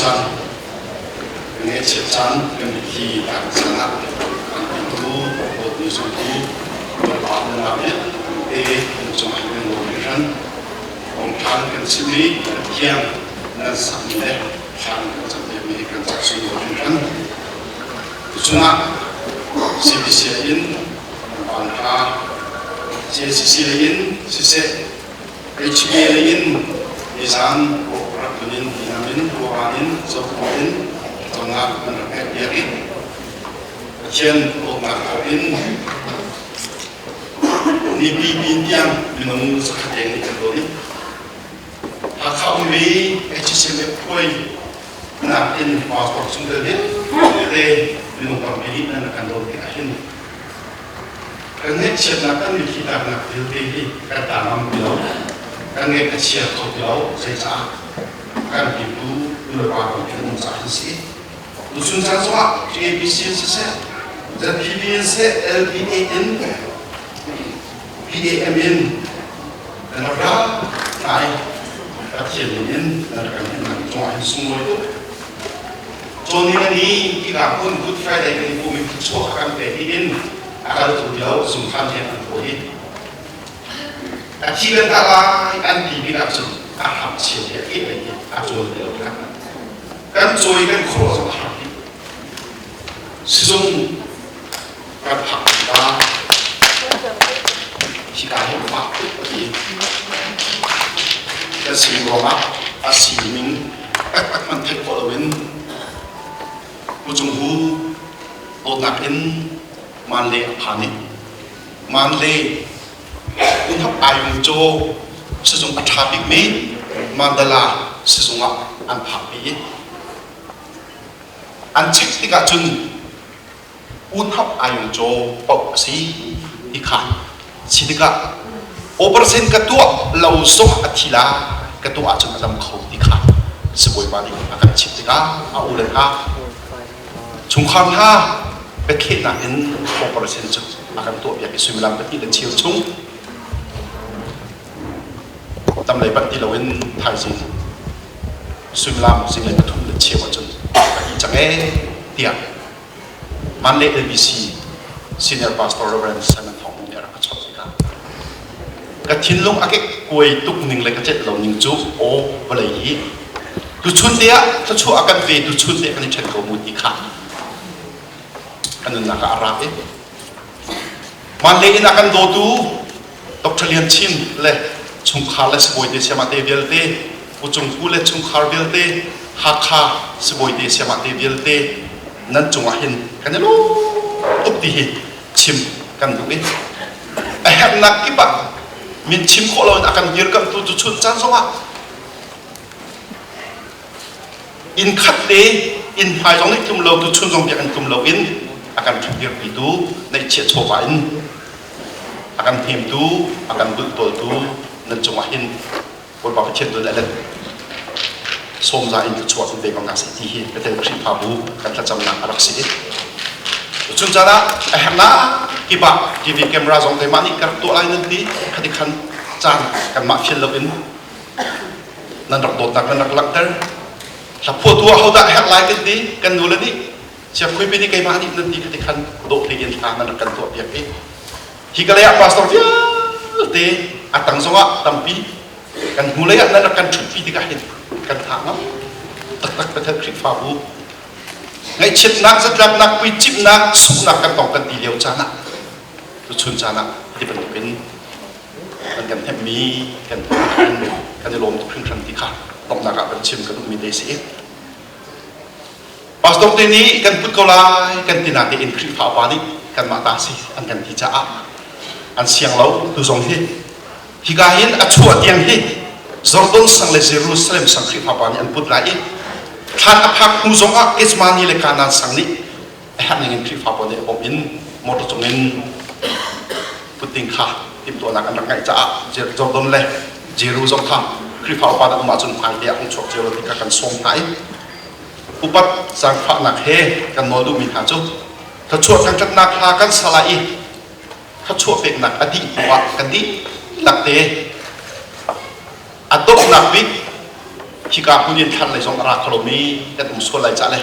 [SPEAKER 1] caan kan ngaihchiat caan kan mitthli tlak caan ah kan pitu dawtmi zumtu Bawipa nunnak vialte kan cungah kan lawm hringhran. Kongthang kan chim i Pathian nan sakmi le thlan kan campiakmi hi kan cak sunglawi hringhran. Tuchun ah CBC in kan hna CACC lei in siseh HBA lei in nizan rak tlun in Hinam in Ruavan in Zokhua in tonnak an rak ngeih piak i Pathian dawtnak thawng in nipi pin tiang minung zakhat leng nih kan don i Hakha ummi HCMF khuai nakin pastor chungtel vialte minung tampi nih nan kan don tikah hin kan ngaihchiatnak kan mitthli tlaknak vialte hi kan ta ngam ti lo, kan ngaih a chia kho ti lo. Zeicah kan pipu nulepa kan um caah hin si. Tuchun caan zongah TABC in siseh, ZPB in siseh, LPA in, PAM in nan rak ra tlai Pathian min in nan rak kan himnak cungah hin sunglawi tuk. Cawn ni ni hika kun Good Friday kan i pum i chuak a kan pek i in a kal tu lio zungthan he an thaw i a thi kan ta lai an ti bik ah cun a hram chia he a ke lei hi a cawl ti lo kha kan cawi kan khuaruah zong a har dih. Sizung kan phak tikah hika hi fak tuk a ti. Kan si ruangah a sining taktak hmanh theih khawh loin Pu Cung Hu dawtnak in Manle a phan i Manle Unhap Ayung Caw sizung a ṭha bikmi Mandala sizung ah an phakpi i an check tikah cun Unhap Ayung Caw paoh a si ti kha si tikah operation ka tuah lo zong a thi lai, ka tuah ahcun a dam kho ti kha sibawipa nih a kan chimh tikah a u le hna, chungkhar hna biakhiahnak in operation cu a kan tuahpiak i suimilam 2 le cheu chung tam lei panh ti loin thaizing suimilam zinglei 3 le cheu ahcun ka i cang ee tiah Manlay LBC Senior Pastor Reverend Simon Thawng nih a rak ka chawnh tikah ka thinlung a kekkuai tuk ning le ka celh lo ning cu aw vawlei hi tuchun te ah thluachuah a kan ve, tuchun te kan i ṭhen ko mu ti kha ka nunnak ah a rak i Manlay in a kan dawtu Dr. Lian Chin le chungkhar le sibawi te siamah te vialte, Pu Cung Pu le chungkhar vialte, Hakha sibawi te siamah te vialte nan cungah hin kan i lawm tuk ti hi chim kan duh i a herhnak kip ah min chim khawh loin a kan dirkamhtu tuchun caan zongah inn khat te inn hmai zong nih tlum lo, tuchun zong biakinn tlum loin a kan ṭhutdirpitu neihchiah chawva in a kan hnemtu, a kan bulhtawltu nan cungah hin Bawipa Pathian tu nih a let sawmza in thluachuah in pe ko hna seh ti hi Bethel Khrihfabu kan thlacamnak a rak si. Cun caan ah a herhnak kip ah TV camera zong keimah nih ka rak tuah lai nan ti, khati khan caan kanmah fial loin nan rak dawtnak nan rak langhter. Hlaphuatu ah hodah herh lai kan ti, kan nule nih Siangkhuipi nih keimah nih nan ti khati khan dawhhlei in hla nan rak kan tuah piak i hi ka lei ah pastor vialte a tang zongah tampi kan hnulei ah nan rak kan ṭhutpi tikah hin kan tha ngam taktak. Bethel Khrihfabu ngaihchiatnak, zatlaknak, puicimhnak, sunghnak kan tong kan ti lio caan ah, tuchun caan ah hi bantukin an kan hnemhmi kan kan i lawm tuk hringhran ti kha donghnak ah kan chim ka duhmi te si. Pastor te nih kan put ko lai kan ti natein Khrihfa upa nih kanmah ta si an kan ti caah an siang lo. Tu zong hi hika hin a chuah tiang hi Jordan sang le Jerusalem sang Khrihfa upa nih an put lai i thlan a phak hnu zong ah Gethsemane le Kanaan sang nih a herh ning in Khrihfa pawl nih a bawmh in motor cung in put ding kha timhtuahnak an rak ngeih caah Jordan le Jeru zong kha Khrihfa upa na um ahcun hmailei ah hung chuak cio lo ti kha kan sawm hna i upat zaangfahnak he kan nawl duhmi hna cu thluachuah thangṭhatnak hla kan sa lai i thluachuah peknak a dih hnuah kan dihlak te a donghnak bik. Hika hmun in thlan lei zong a ra kho lomi kan um sual lai ca le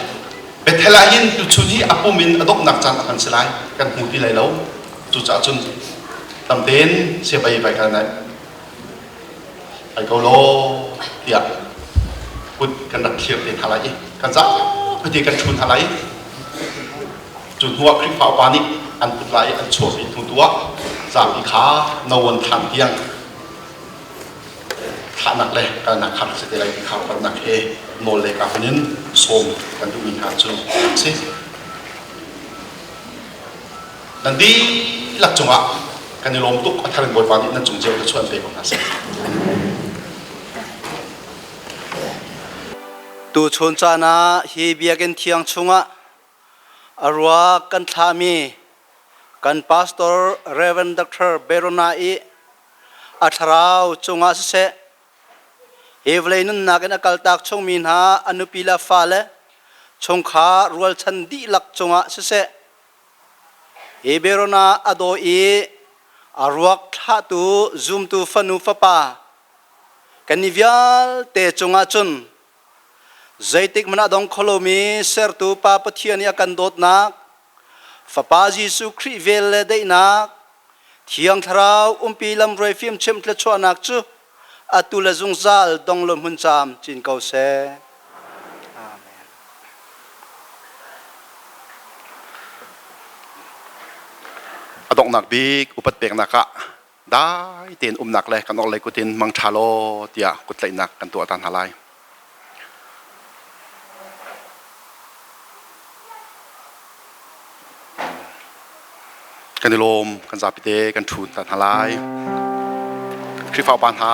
[SPEAKER 1] Bethel ah hin tuchun hi a pum in a donghnak caan a kan si lai, kan hmu ti lai lo. Cucaah cun tamten siabai vai kal nai ai ko law tiah kut kan rak thlir te hna lai i kan zapi kan ṭhu hna lai. Cu hnuah Khrihfa upa nih an put lai i an chuahpi hnu tu ah zapi kha no an than tiang thahnak le kalnak kha rak si te lai ti kha upatnak he nawl le ka hun in sawm kan duhmi hna cu a si. Nan dihlak cungah kan i lawm tuk. A thar in Bawipa nih nan cung cio thluachuah an pe ko hna seh.
[SPEAKER 2] Tuchun caan ah hi biakinn thiang chungah a ruak kan thlahmi kan pastor Rev. Dr. Berona i a thlarau cungah siseh hi vawlei nunnak in a kaltak chungmi hna a nupi le a fale chungkhar rualchan dihlak cungah siseh hi Berona a daw i a ruak thlahtu zumtu fanu fapa kan i vialte cungah cun zeitik hmanh ah dong kho lomi sertu Pa Pathian i a kan dawtnak Fapa Jesuh Khrih vel le daihnak Thiang Thlarau umpi lamhruai fimchimh thluachuahnak cu atu le zungzal dong lo hmun caam cin ko seh. Amen.
[SPEAKER 1] A donghnak bik upat peknak ah dai tein umnak le kan orhlei kut in mangṭha law tiah kuttlaihnak kan tuah ta hna lai. Kan i lawm, kan zapite kan ṭhu ta hna lai. Khrihfa upa hna